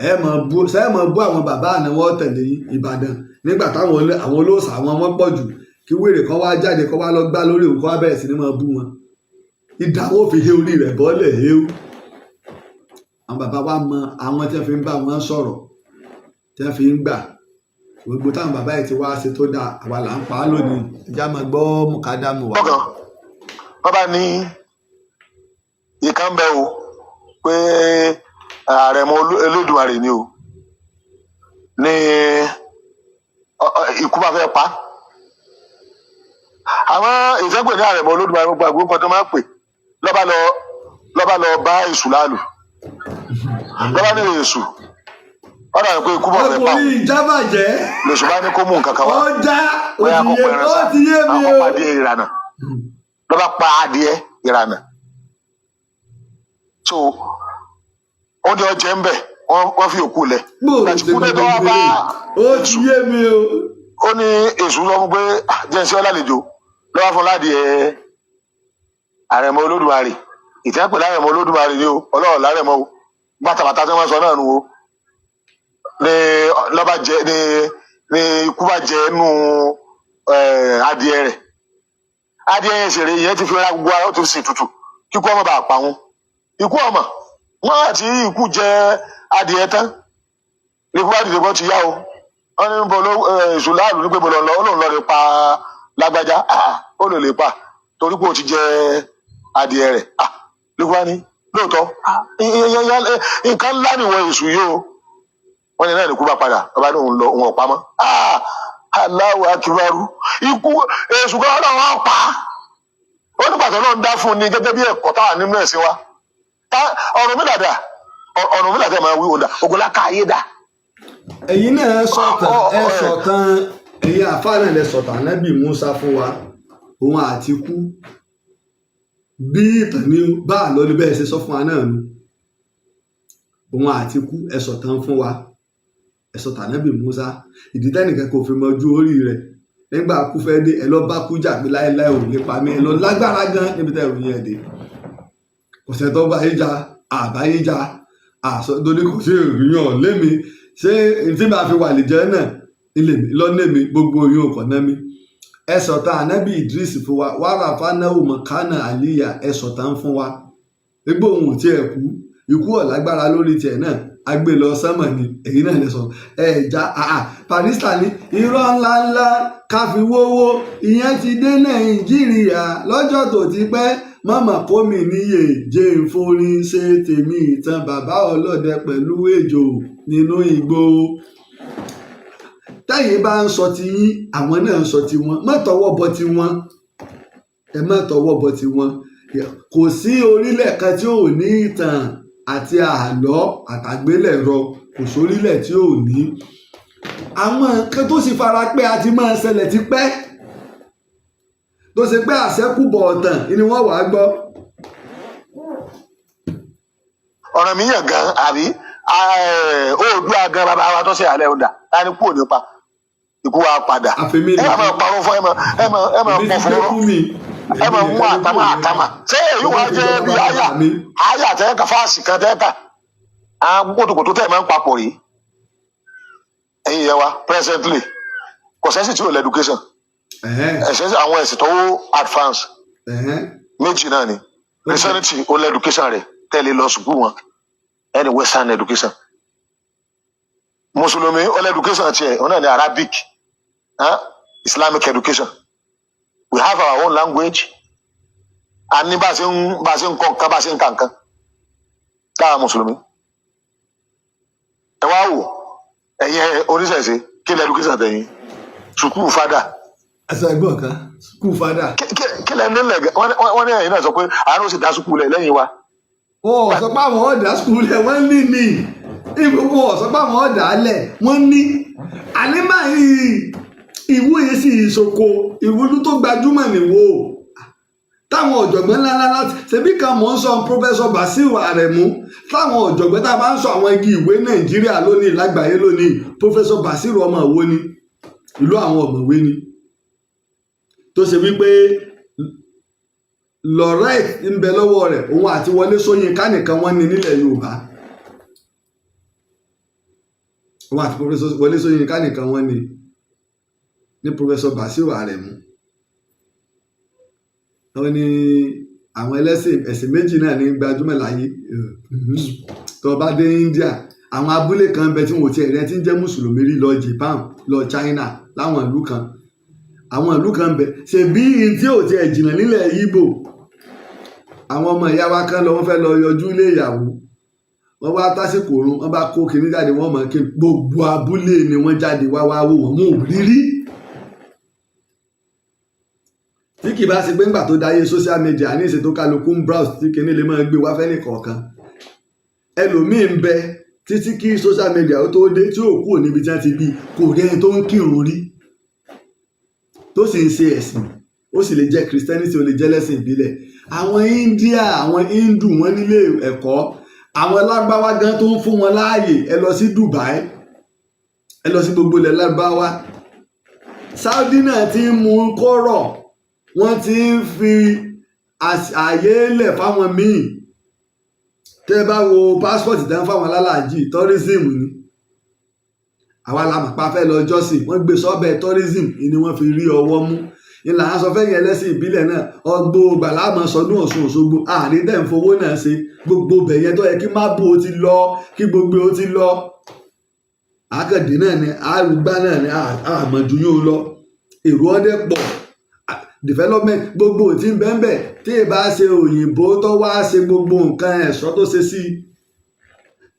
Ẹ mọ̀ bú ṣe mọ̀ bú àwọn bàbá àná, wọn tẹ̀lé yín. Ìbàdàn nígbà táwọn àwọn olóòṣà àwọn wọn pọ̀ jù, kí wèrè kan wá jáde kó wá lọ gbá lórí òun, kó wá bẹ̀rẹ̀ sí ní máa bú wọn, ìdáwó fi hé orí rẹ̀ bọ́lẹ̀ héw. Àwọn bàbá wa mọ àwọn tí wọ́n fi ń bá wọn sọ̀rọ̀, tí wọ́n fi ń gbà. Gbogbo táwọn bàbá yìí ti wá ṣe tó dáa, àwa là ń pa á lónìí. Ẹjá máa gbọ́ mùkádàmù wa. Ọkàn wọn bá ní ìkan ń bẹ o, pé àrẹ̀mọ Olódùmarè ni o, ní ikú bá fẹ́ pa àwọn ìfẹ́pẹ̀ ní àrẹ̀mọ Olódùmarè, gbogbo àgbo nǹkan tó máa ń pè, lọ́ba lọ bá èṣù láàlú, lọ́ba ní èṣù ọ̀dà pé ikú bá fẹ́ pa ọkùnrin ìjábàjẹ́ lèṣù bá ní kó mú nǹkan kan wá, ọjà bóyá kó pẹran ó sá ti yé mi àwọn o. pa adìẹ ìrànà, lọ́ba pa adìẹ ìrànà, so oúnjẹ ọjẹ ń bẹ, wọ́n fi òkú lẹ̀. Bó o Ìgbà tí ṣe kúndé mọ tó wá gbogbo bá eléyìí, ó ti èṣù, yé mi o. ó ní èṣù sọ fún pé, "Ah, jẹ́ ń ṣe ọ́ lálejò," lọ́wọ́ fún ládìẹ àrẹ̀mọ Olódùmarè, ìtẹ́pẹ̀ lárẹ̀mọ Olódùmarè ni o, Ọlọ́run lárẹ̀mọ o. Bàtàbàtà tí wọ́n sọ náà nu o, ní lọ́ba jẹ ní ikú bá jẹ nù adìẹ rẹ̀. Adìẹ yẹn ṣeré yẹn ti fi ra gbogbo ara, ó ti sì tutù kíkú ọmọ bá pa wọn. Ikú ọmọ wọn àti ikú jẹ adìẹ tán ní ikú bá dìde bọ́ ti yá o. Wọn ní bọ́ ló èṣù láàlú ní pé bọ́ lọ lọ, ó lóun lọ rè pa lágbájá. Ah, ó lè lè pa torí pé ó ti jẹ adìẹ rẹ̀. Ah, ló wá ní lóòótọ́. Ah, nǹkan ńlá nìwọ èṣù yìí o. Wọn ní náà ní ikú bá padà, ọba ní òun lọ, òun ọ̀pá mọ́. Ah, Allahu akibaru. Ikú èṣù kan ọlọ́run á pa á. Ó ní pàtó náà ń dá fún un ní gẹ́gẹ́ bí ẹ̀kọ́ táwà nínú ẹ̀sìn wa. Ọ̀run mi dàda, ọ̀run mi dàda máa wí òdà ògùnlá ká ayé dà. Ẹ̀yin náà sọ̀tàn. Ọ- Ẹ ọ- ẹ sọ̀tàn. Ẹ̀yin àfáà náà lẹ sọ̀tàn Ànábì Musa fún wa, òun àti kú bí ìtàn ní bá a lọ ní bẹ́ẹ̀ ṣe sọ fún wa náà nu. Òun àti kú, ẹ sọ̀tàn fún wa, ẹ sọ̀tàn Ànábì Musa. Ìdí tẹ́nìkan kò fi mọ ojú orí rẹ̀ nígbà kú fẹ́ dé, ẹ lọ bá kú jà pé láéláé ò lè pa mí. Ẹ lọ lágbára gan níbi tẹ́ ìròyìn ẹ̀ dé. Kò sẹ́ni tó bá yín jà, àbá yín jà àṣọ torí kò sí ìrìyàn lémi. Ṣé tí màá fi wà lè jẹ́ náà ilé mi lọ́nà mi gbogbo yóò kọ̀ ná mi. Ẹ sọ̀tàn Ànábì Idris fún wa, wàrà fanáwó mọ̀kánà àlíyà. Ẹ sọ̀tàn fún wa gbogbo òun ò tiẹ̀ kú, ikú ọ̀lágbára lórí tiẹ̀ náà, agbé lọ sánmọ̀ ni. Èyí náà lè sọ ẹ já àà barista ní irọ́ ńláńlá ká fi wówó. Ìyẹn ti dé Nàìjíríà lọ́jọ́ tó ti pẹ́. Mọ̀mọ́ kó mi níyè jẹ́ ń forin ṣe tèmi. Ìtàn bàbá ọlọ́dẹ pẹ̀lú ejò nínú igbó. Tẹ́yìn bá ń sọ ti yín, àwọn náà ń sọ tiwọn. Má tọwọ́ bọ tiwọn, ẹ má tọwọ́ bọ tiwọn. Kò sí orílẹ̀ kan tí ò ní ìtàn àti àlọ́ àtàgbélẹ̀rọ. Kò sórílẹ̀ tí ò ní àwọn nǹkan tó sì fara pẹ́ àti máa ṣẹlẹ̀ ti pẹ́, tó ṣe pé àṣẹ́kùbọ̀ ọ̀tàn ni wọ́n wàá gbọ́. Ọ̀ràn mi yàn gan àbí Oòduà gan, bàbá wa tó ṣe àlẹ́ ọ̀dà ta ni kú òní pa ikú wa padà. Àfẹ́mí Ẹ máa nìkan parọ́ fún ẹ máa èmi pọ̀ ti fún gbé ọ̀rọ̀ kú mi. Ẹ Èmi máa mú nìkan ló kù àtàmà ní àtàmà ṣé èyí wàá èmi ti jẹ́ jọba bí bàbá àyà mi. Àyà tẹ́ẹ̀ka fáàsì kan tẹ́ẹ̀ka àwọn kòtòkòtò tẹ́ ẹ̀ máa ń papọ̀ rí. Ẹ̀yin yẹn wa, presently kò sẹ́sì tí ò lẹ́ education. Ẹ̀sẹ̀ àwọn ẹ̀sìn tó advance méjì náà ni. Christianity ó lẹ́ education rẹ̀ tẹ́lẹ̀ lọ sùkúù wọn ẹni western education. Mùsùlùmí ó lẹ́ education tiẹ̀, òun náà ni Arabic, huh? Islamic education. We have our own language. A ní bá a ṣe ń kọ́ nǹkan, bá a ṣe ń ka nǹkan lára mùsùlùmí. Ẹ wá wò, ẹ̀yin oníṣẹ̀ṣe, kí lẹ́ education tẹ̀yìn sùkúù fada? Ẹsẹ ẹ̀gbọ́n kan skul fada. Kí lẹ́ nílẹ̀ gẹ́? Wọ́n ní ẹ̀yin náà sọ pé àánú sì dá sùkúù lẹ̀ lẹ́yìn wa. Wọn ò sọ pé àwọn ọ̀dà skul lẹ̀, wọ́n ní wọn ò sọ pé àwọn ọ̀dà lẹ̀, wọ́n ní ànímọ̀ yìí. Ìwú yìí sì ìṣoko ìwúlú tó gbajúmọ̀ nìwó táwọn ọ̀jọ̀gbọ́n ńláńlá láti ṣebí kan mò ń sọ, Professor Basiru Aremu. Táwọn ọ̀jọ̀gbọ́n tá a bá ń sọ àwọn igi ìwé Nàìjíríà lónìí, lágbàáyé lónìí, Professor Basiru ọmọ ìwó ni, ìlú àwọn ọ̀mọ̀wé ni, tó ṣe wípé lorette ń bẹ lọ́wọ́ rẹ̀. Òun àti Wọlé Ṣóyínká nìkan wọ́n ní nílẹ̀ Yorùbá. Òun àti Professor Wọlé Ṣóyínká nìkan wọ́n ní Professor Basiru Aremu. Wọ́n ní àwọn ẹlẹ́sìn ẹ̀sìn méjì náà ní gbajúmọ̀ láyé. Tó bá dé India, àwọn abúlé kan bẹ tí wọn ò tiẹ̀ rẹ tí ń jẹ́ mùsùlùmí rí. Lọ Japan, lọ China, láwọn ìlú kan, àwọn ìlú kan bẹ. Ṣèbí tí ò tiẹ̀ jìnnà nílẹ̀ Ìgbò, àwọn ọmọ ìyá wa kan lọ, wọ́n fẹ́ lọ yọjú ilé ìyàwó. Wọ́n wá tásìkò òrun, wọ́n bá kó kinní jáde, wọ́n mọ̀ kí gbogbo abúlé ni wọ́n jáde wá wá wò wọ́n, wọn ò rí rí. Tí kì bá ṣe pé ńgbà tó dáyé social media ní ìṣètò, kálukú ń browse tí kinní lè máa gbé wá fẹ́ nìkọ̀ọ̀kan. Ẹlòmíì ń bẹ títí kí social media ó tó dé, tí ò kúrò níbi tí wọ́n ti bí, kò rí ẹni tó ń kírun rí, tó sì ń ṣe ẹ̀sìn. Ó sì lè jẹ́ Christianity, ó lè jẹ́ lẹ́sìn ìbílẹ̀. Àwọn India, àwọn Hindu, wọ́n nílé ẹ̀kọ́. Àwọn Lárúbáwá gan tó ń fún wọn láàyè. Ẹ lọ sí Dubai, ẹ lọ sí gbogbo ilẹ̀ Lárúbáwá. Saudi náà ti ń mú kọ́rọ̀, wọ́n ti ń fi àyè lẹ̀ fáwọn míì. Tẹ́ ẹ bá wo passport tẹ́ ń fáwọn alálàájì, tourism ni. Àwa la mọ̀ pa fẹ́ lọ jọ́sìn, wọ́n gbé sọ́bẹ̀ tourism ni wọ́n fi rí ọwọ́ mú. Ìlà ń sọ fẹ́yìn ẹlẹ́sìn ìbílẹ̀ náà, ọgbó gbàlámọ̀ sọdún Ọ̀ṣun Òṣogbo, àárín tẹ̀ ń fowó náà ṣe gbogbo bẹ̀yẹn tó yẹ kí má bò ó ti lọ, kí gbogbo ó ti lọ. Àkàndé náà ni àrùgbá náà ni àmọ̀jù yóò lọ. Èrò ọdẹ pọ̀, development gbogbo tí ń bẹ́ẹ̀ tí ì bá ṣe òyìnbó tó wá ṣe gbogbo nǹkan ẹ̀ṣọ́ tó ṣe sí i.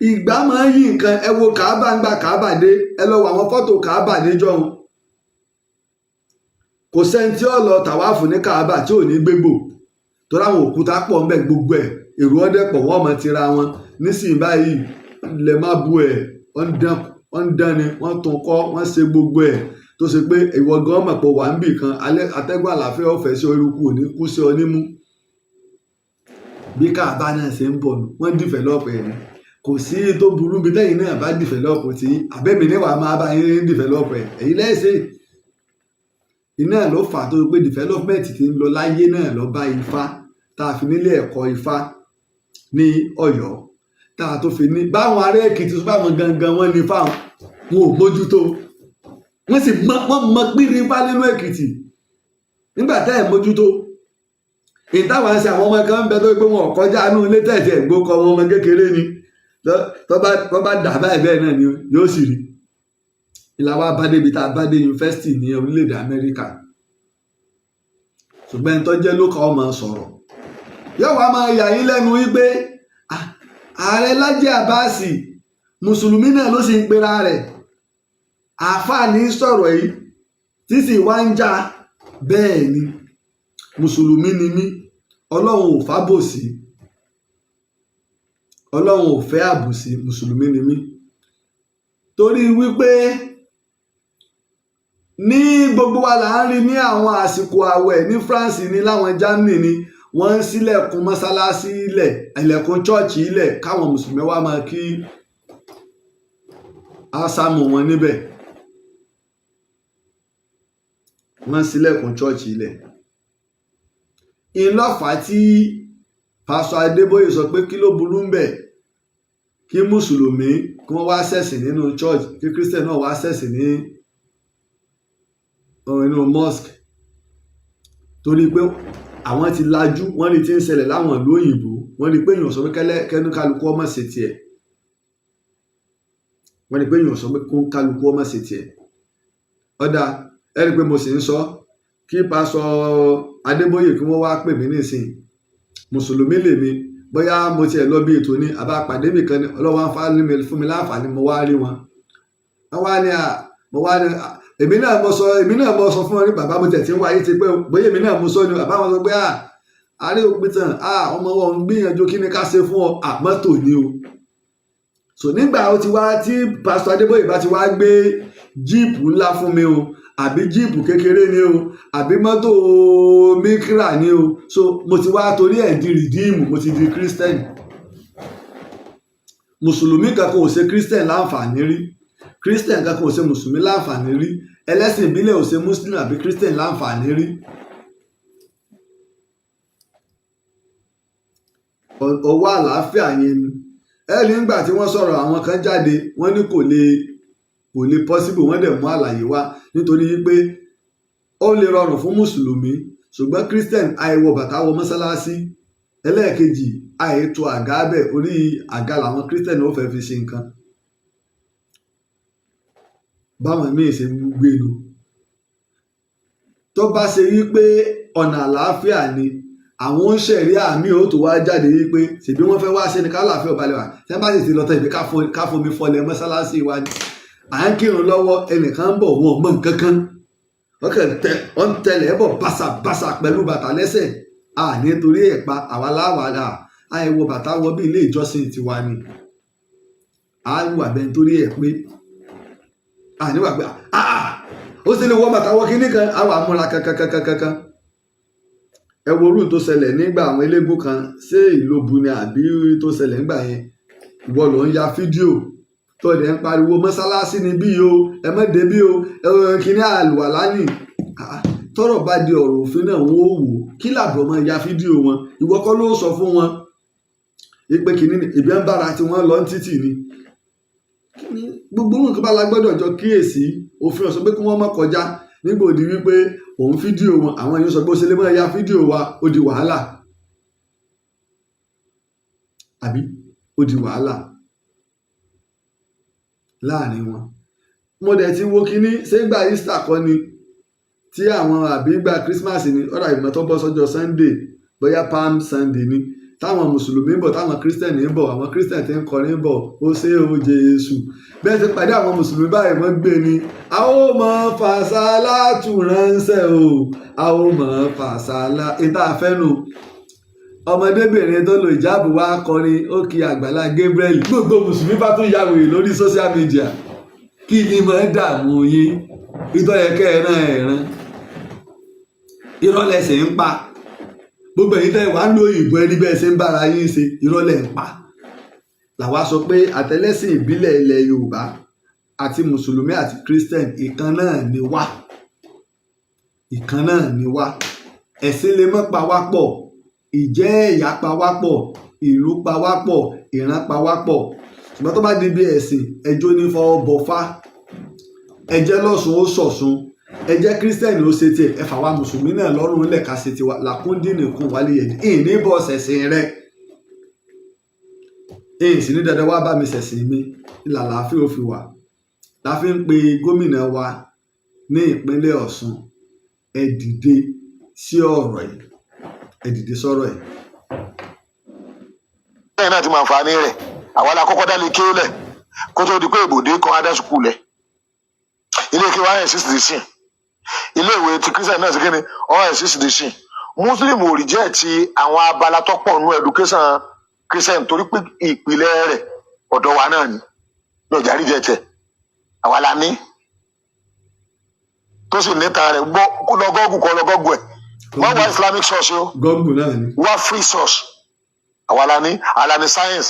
Ìgbà máa ń yí nǹkan. Ẹ wo Kàábà, ń gba Kàábà dé, ẹ lọ wo àwọn fọ́tò Kàábà níjọ́un. Kò sẹ́ni tí ó lọ tàwáàfù ní Kàábà tí ò ní gbégbò, torí àwọn òkúta pọ̀ ń bẹ, gbogbo ẹ̀, èrò ọdẹ pọ̀, wọ́n mọ̀ tira wọn. Nísìnyí báyìí, lè má bu ẹ̀, wọ́n ń dán ni, wọ́n tún kọ́, wọ́n ṣe gbogbo ẹ̀ tó ṣe pé ìwọ gan mọ̀ pé wà ń bì kan, atẹ́gùn àlàáfíà ọ̀fẹ́ sí eruku ò ní kú sí ọ nímú. Bí Kàábà náà ṣe ń bọ̀ nù, wọ́n develop ẹ̀ ni. Kò sí tó burú bí tẹ́yìn náà bá develop tí àbẹ́mi níwàá máa bá yín develop ẹ̀, èyí lẹ́sẹ̀ iná ló fà á tó pé development ti ń lọ láyé náà lọ bá Ifá tá a fi nílé ẹ̀kọ́ Ifá ní Ọ̀yọ́, tá a tó fi ní báwọn ará Èkìtì tó báwọn gangan wọn ní fáwọn, wọn ò mójútó, wọ́n sì mọ, wọ́n mọ pírí Ifá nínú Èkìtì nígbà tá ẹ̀ mójútó ìtawà ń ṣe. Àwọn ọmọ kan ń bẹ tó pé wọn ò kọjá inú ilé tẹ̀sí ẹ̀gbó kọ wọn, ọmọ kékeré ni. Tó bá dà báyìí, bẹ́ẹ̀ náà ni yóò sì rí. Ìlà wa bá débi tá a bá dé yunifásitì ní orílẹ̀-èdè Amẹ́ríkà, ṣùgbọ́n ẹni tó jẹ́ ló kọ́ ọmọ sọ̀rọ̀ yóò wá máa yà yín lẹ́nu wípé ààrẹ Lájí Àbáàsì, mùsùlùmí náà ló sì ń pera rẹ̀, àáfàá ní sọ̀rọ̀ yìí tí sì wá ń jà. Bẹ́ẹ̀ ni, mùsùlùmí ni mí. Ọlọ́run ò fábòsí, Ọlọ́run ò fẹ́ àbòsí. Mùsùlùmí ni mí torí wípé ní gbogbo wa là ń rí ní àwọn àsìkò àwẹ̀ ní France, ní láwọn Germany ni wọ́n ń ṣílẹ̀kùn mọ́sálásí ilẹ̀, ilẹ̀kùn chọ́ọ̀chì ilẹ̀, káwọn mùsùlùmí wá máa kí ásámù wọn níbẹ̀. Wọ́n ń ṣílẹ̀kùn chọ́ọ̀chì ilẹ̀. Ìlọ́fà tí Pásọ Adébóyè sọ pé kí ló burú ń bẹ̀ kí mùsùlùmí kí wọ́n wá ṣẹ̀sìn nínú church, kí Christian náà wá ṣẹ̀sìn ní inú mosque, torí pé àwọn ti lajú, wọ́n rí tí ń ṣẹlẹ̀ láwọn ìlú òyìnbó, wọ́n rí pé èèyàn sọ pé kẹ́lẹ́ kẹ́nu kálukú ọmọ ṣe tiẹ̀, wọ́n rí pé èèyàn sọ pé kó kálukú ọmọ ṣe tiẹ̀. Ọ̀dà ẹ rí i pé mo sì ń sọ kí Pásọ Adébóyè kí wọ́n wá pè mí nísìnyí. Mùsùlùmí lèmi, bóyá mo tiẹ̀ lọ bí ètò ní àbá pàdé mi kan ní ọlọ́wọ́ àǹfààní fún mi láǹfààní, mo wá rí wọn, wọ́n wá ní à mo wá ní èmi náà mo sọ, èmi náà mo sọ fún wọn ní bàbá mo tẹ̀ tí ń wáyé ti pé bóyá èmi náà mo sọ ni bàbá wọn sọ pé àárẹ òpin tàn, ọmọ wọn ń gbìyànjú, kí ni ká ṣe fún ọ? Mọ́tò ni o. So nígbà ó ti wá tí Pásítọ̀ Adébóyè bá ti wá gbé jíìpù ńlá fún mi o, àbí jíìpù kékeré ni o, àbí mọ́tò Micra ni o, so mo ti wá torí ẹ̀ di Redeem, mo ti di Christian. Mùsùlùmí kankan ò ṣe Christian láǹfààní rí, Christian kankan ò ṣe mùsùlùmí láǹfààní rí, ẹlẹ́sìn ìbílẹ̀ ò ṣe Muslim àbí Christian láǹfààní rí. Ọwọ́ àlàáfíà yẹn ni ẹ rí nígbà tí wọ́n sọ̀rọ̀, àwọn kan jáde, wọ́n ní kò lè possible. Wọ́n dẹ̀ mú àlàyé wá nítorí wípé ó lè rọrùn fún mùsùlùmí, ṣùgbọ́n Christian àìwọ bàtà wọ mọ́sálásí. Ẹlẹ́ẹ̀kejì, àìtó àga bẹ̀, orí àga làwọn Christian ó fẹ́ fi ṣe nǹkan báwọn míì ṣe gbé nu. Tó bá ṣe wípé ọ̀nà àlàáfíà ni àwọn ń ṣẹ̀rí àmì ò tó wá jáde wípé ṣèbí wọ́n fẹ́ wá ṣe ni kálàáfíà ọba lè wà, tí wọ́n bá sì ti lọ tán ìbí ká fomi fọlẹ̀ mọ́sálásí wa ni. À ń kírun lọ́wọ́, ẹnìkan ń bọ̀, wọn ò mọ nǹkan kan, wọ́n kàn tẹ wọ́n ń tẹlẹ̀ bọ̀ bàṣàbàṣà pẹ̀lú bàtà lẹ́sẹ̀. À nítorí ẹ̀ pa àwa láwàá àìwọ bàtà wọ bí ilé ìjọsìn tiwa ni à ń wà bẹ́ẹ̀ nítorí ẹ̀ pé à níwà pé ó sì lè wọ bàtà wọ kíní kan àwọn àmúra kankankankankan. Ẹ wo orú tó ṣẹlẹ̀ nígbà àwọn eléégún kan ṣé ìlóbu ni àbí tó ṣẹlẹ̀ nígbà yẹn. Ìwọ ló ń ya fídíò tó dẹ̀ ń pariwo mọ́sálásí ni bí o, ẹ má dé bí o, ẹ kíní àlùwàlá nì. Tọ́rọ̀ bá di ọ̀rọ̀ òfin náà, wọ́n ó wò ó. Kí làbọ̀ máa ya fídíò wọn? Ìwọ kọ́ ló sọ fún wọn. Ipe kìíní ni ìbí ń bára tí wọ́n lọ ń títì ni. Gbogbo nǹkan bá la gbọ́dọ̀ jọ kíyèsí. Òfin ó sọ pé kí wọ́n má kọjá. Nígbà òdi wípé òun fídíò wọn, àwọn èèyàn sọ pé ó ṣe lè máa ya fídíò wa, ó di wàhálà, àbí ó di wàhálà láàrin wọn. Mo dẹ̀ ti wo kínní ṣégbà Easter kọ́ ni tí àwọn, àbí gba Christmas ni, ọ̀rọ̀ ìmọ̀ tó bọ́ sọ́jọ́ Sunday, bóyá Palm Sunday ni, táwọn mùsùlùmí ń bọ̀, táwọn Christian ń bọ̀, àwọn Christian ti ń kọrin bọ̀, ó ṣe ó Jésù. Bẹ́ẹ̀ ti pàdé àwọn mùsùlùmí báyìí, wọ́n gbé ni, a ó mọ fàṣálà tù ránṣẹ́ o, a ó mọ fàṣálà ìta àfẹ́nu. Ọmọdébìnrin tó lo ìjáàbù wá kọrin, ó kí Àgbàlá Gabriel. Gbogbo mùsùlùmí bá tún ya wèrè lórí social media. Kí ni mo ń dààmú yín? Ìtọ́ yẹ kẹ́ ẹ rán ẹ rán, irọ́ lẹsẹ̀ ń pa. Gbogbo èyí tẹ́ wàá lo òyìnbó, ẹni bẹ́ẹ̀ ṣe ń bára yín ṣe, irọ́ lẹ̀ ń pa. Làwa sọ pé àtẹlẹ́sìn ìbílẹ̀ ilẹ̀ Yorùbá àti mùsùlùmí àti Christian, ìkan náà ni wá, ìkan náà ni wá. Ẹ̀sìn lè mọ́ pa wá pọ̀, ìjẹ́ ẹ̀yà pa wá pọ̀, ìlú pa wá pọ̀, ìran pa wá pọ̀, ṣùgbọ́n tó bá di bí ẹ̀sìn, ẹjọ́ ní fọwọ́ bọ̀fá. Ẹjẹ́ lọ́sùn ó sọ̀sùn, ẹ jẹ́ Christian ó ṣe tiẹ̀, ẹ fà wá mùsùlùmí náà lọ́rùn lẹ̀ ká ṣe tiwa. Làkúndínì kún wálé yẹn ìní bọ́ ṣẹ̀sìn rẹ̀, èyí sì ní dandan wá bá mi ṣẹ̀sìn mi. Ìlà làáfíà ó fi wà. La fi ń pe gómìnà wa ní ìpínlẹ̀ Ọ̀ṣun, ẹ dìde sí ọ̀rọ̀ yìí, ẹ dìde sọ̀rọ̀ yìí. Lẹ́yìn náà ti mọ àǹfààní rẹ̀. Àwa la kọ́kọ́ dá lé kéwú lẹ̀ kó tó di pé ìbòdè kan adá school lẹ̀. Ilé kéwú wa exist dì sí, ilé ìwé ti Christian náà sí kí ni ọ̀ exist dì sí. Muslim ò reject àwọn abala tó pọ̀ nínú education Christian, torí pé ìpìlẹ̀ rẹ̀ ọ̀dọ̀ wa náà ni ní ọjà reject ẹ̀. Àwa la ní tó sì níta rẹ̀ gbọ́. Kó lọ Google, kó lọ Google ẹ̀. Má wá Islamic source o. Google náà ni. Wá free source. Àwa la ní, àwa la ní science,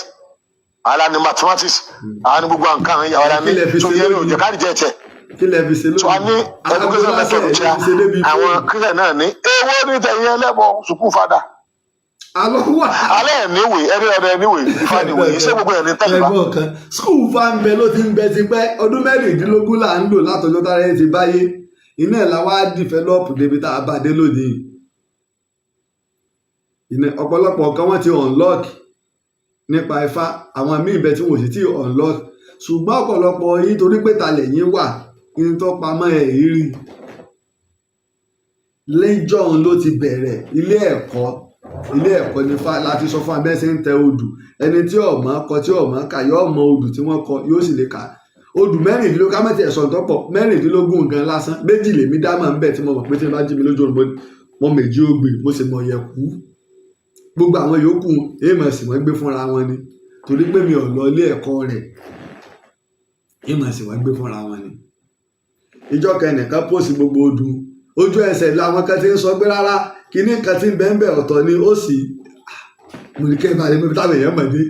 àwa la ní mathematics, àwa ní gbogbo nǹkan, àwa la ní. Kí lẹ fi So ṣe yẹn ní lónìí? Òjò ká reject ẹ̀. Kí lẹ fi ṣe So a ní lónìí? education method tí a fi ṣe débi àwọn fóònù. Christian náà ní. Èwo ní tẹ̀yìn ẹlẹ́bọ sùkúù fada? Alọ́ wà. Alẹ́ ẹ̀ níwèé ẹni ọ̀dọ̀ ẹ̀ níwèé Ifá níwèé iṣẹ́ gbogbo ẹ̀ ní tẹ̀lé. Ẹ̀gbọ́n kan, school fa ń bẹ, ló ti ń bẹ tipẹ́. Ọdún 16 là ń lò látọjọ́ tára ẹ ti báyé. Iná ẹ̀ la wá develop débi tá a bá dé lónìí. Iná ọ̀pọ̀lọpọ̀ kan wọ́n ti unlock nípa Ifá, àwọn míì bẹ tí wọn ò sì tí unlock, ṣùgbọ́n ọ̀pọ̀lọpọ̀ yín, torí pé talẹ̀ yín wà ní tó pamọ́ ẹ̀ rí lẹ́jọ́n ló ti bẹ̀rẹ̀. Ilé ẹ̀kọ́, ilé ẹ̀kọ́ ní Ifá láti sọ fún abẹ́ ṣe ń tẹ odù. Ẹni tí ò mọ̀ kọ, tí ò mọ̀ kà, yóò mọ odù tí wọ́n kọ, yóò sì lè kà. Odù 16, ká mẹ́tì ẹ̀sọ̀ tó pọ̀, 16 gan lásán. Méjì lèmi dá mọ̀ ń bẹ̀ tí mo mọ̀ pé tí n bá jí mi lójú oorun, mo méjì ó gbé, mo sì mọ̀ yẹ̀kú. Gbogbo àwọn yòókù, èèmọ̀ sì wọ́n gbé fúnra wọn ni, torí pé mi ò lọ ilé ẹ̀kọ́ rẹ̀. Èèmọ̀ sì wọ́n gbé fúnra wọn ni. Ìjọ kan, ẹnìkan post gbogbo odù, ojú ẹsẹ̀ làwọn kan ti ń sọ pé rárá, kinní kan ti ń bẹ́ẹ̀ bẹ́ẹ̀, ọ̀tọ̀ ni. Ó sì mo ní kẹ́ ẹ bá lè mọ ibi táwọn èèyàn mọ̀ dé.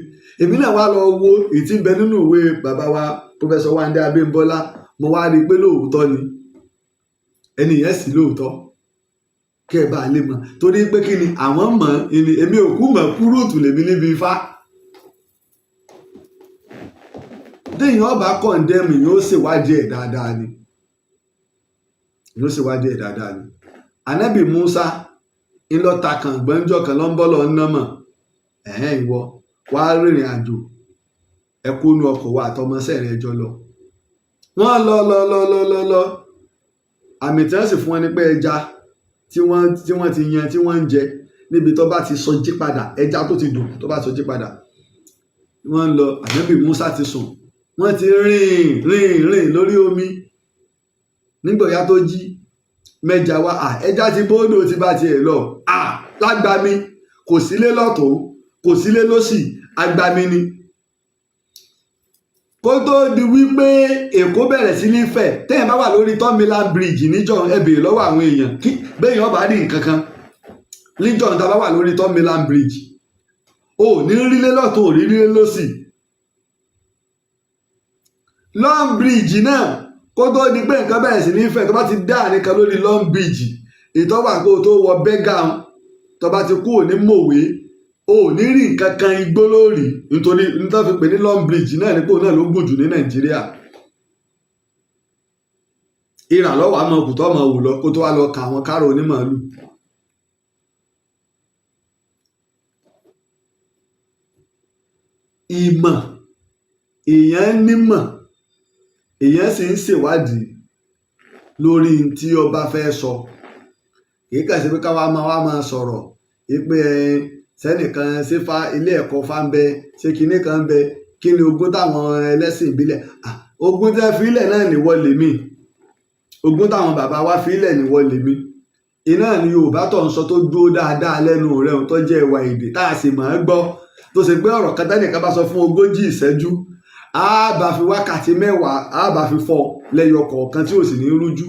Èmi náà wá lọ wo èyí tí ń bẹ nínú ìwé bàbá wa, Professor Wándé Abímbọ́lá. Mo wá rí i pé lóòótọ́ ni ẹni yẹn sì lóòótọ́. Kẹ́ ẹ bá lè mọ̀, torí pé kí ni àwọn mọ̀ ẹni, èmi ò kú mọ̀ kúrúùtù lèmi níbi Ifá. Téèyàn ọba condemn, yóò ṣèwádìí ẹ̀ dáadáa ni, yóò ṣèwádìí ẹ̀ dáadáa ni. Anabi Musa ńlọta kan gbọ́njọ́ kan ló ń bọ́ lọ ń ná mọ̀ ẹ̀hẹ́n. Ìwọ wàá rìnrìn àjò, ẹ kó nu ọkọ̀ wa àtọmọṣẹ́ rẹ jọ lọ. Wọ́n lọ lọ lọ lọ lọ lọ. Àmì tí wọ́n sì fún wọn ni pé ẹja tí wọ́n ti yan, tí wọ́n ń jẹ níbi tó bá ti sọ jí padà, ẹja tó ti dùn tó bá sọ jí padà. Wọ́n ń lọ, Ànábì Musa ti sùn. Wọ́n ti rìn rìn rìn lórí omi. Nígbà ìyá tó jí mẹ́ja wá à, ẹja ti bóódò ti bá tiẹ̀ lọ à lágbàmí. Kò sílé lọ́tún, kò sílé lọ́sì, agbami ni. Kó tó di wípé Èkó bẹ̀rẹ̀ sí ní fẹ̀, téèyàn bá wà lórí Third Mainland Bridge níjọ́, ẹ béèrè lọ́wọ́ àwọn èèyàn kí béèyàn bá rí nǹkan kan níjọ́ tá a bá wà lórí Third Mainland Bridge, o ò ní rílé lọ́tún, ò ní rílé lọ́sì. Long Bridge náà, kó tó di pé nǹkan bẹ̀rẹ̀ sí ní fẹ̀, tó bá ti dá àníkan lórí Long Bridge, ìtọ́wà kó o tó wọ Berger, tó bá ti kúrò ní Mòwe. O ò ní rí nǹkan kan, igbó lórí, nítorí nítorí fi pè ní Long Bridge náà nípò náà ló gùn jù ní Nàìjíríà. Ìrà lọ́wọ́ àmọ́ kùtọ́ ọmọ wò lọ kó tó wá lọ ka àwọn kárò onímàálù. Ìmọ̀, èèyàn nímọ̀, èèyàn sì ń ṣèwádìí lórí n tí ọba fẹ́ sọ. Kì í kàn sí pé ká wá máa sọ̀rọ̀ pé ẹ sẹ́nìkan ṣe fa ilé ẹ̀kọ́ fa ń bẹ, ṣé kinní kan ń bẹ, kí ni ogún táwọn ẹlẹ́sìn ìbílẹ̀? Ogún tẹ́ fílẹ̀ náà níwọ lèmi, ogún táwọn bàbá wa fílẹ̀ níwọ lèmi. Iná ni Yorùbá tó ń sọ tó dúró dáadáa lẹ́nu rẹ̀, tó jẹ́ ìwà èdè tá a sì máa ń gbọ́, tó ṣe pé ọ̀rọ̀ kan tẹ́nìkan bá sọ fún 40 ìṣẹ́jú, á bá fi wákàtí 10, á bá fi fọ́ lẹ́yọ kọ̀ọ̀kan tí ò sì ní rújú.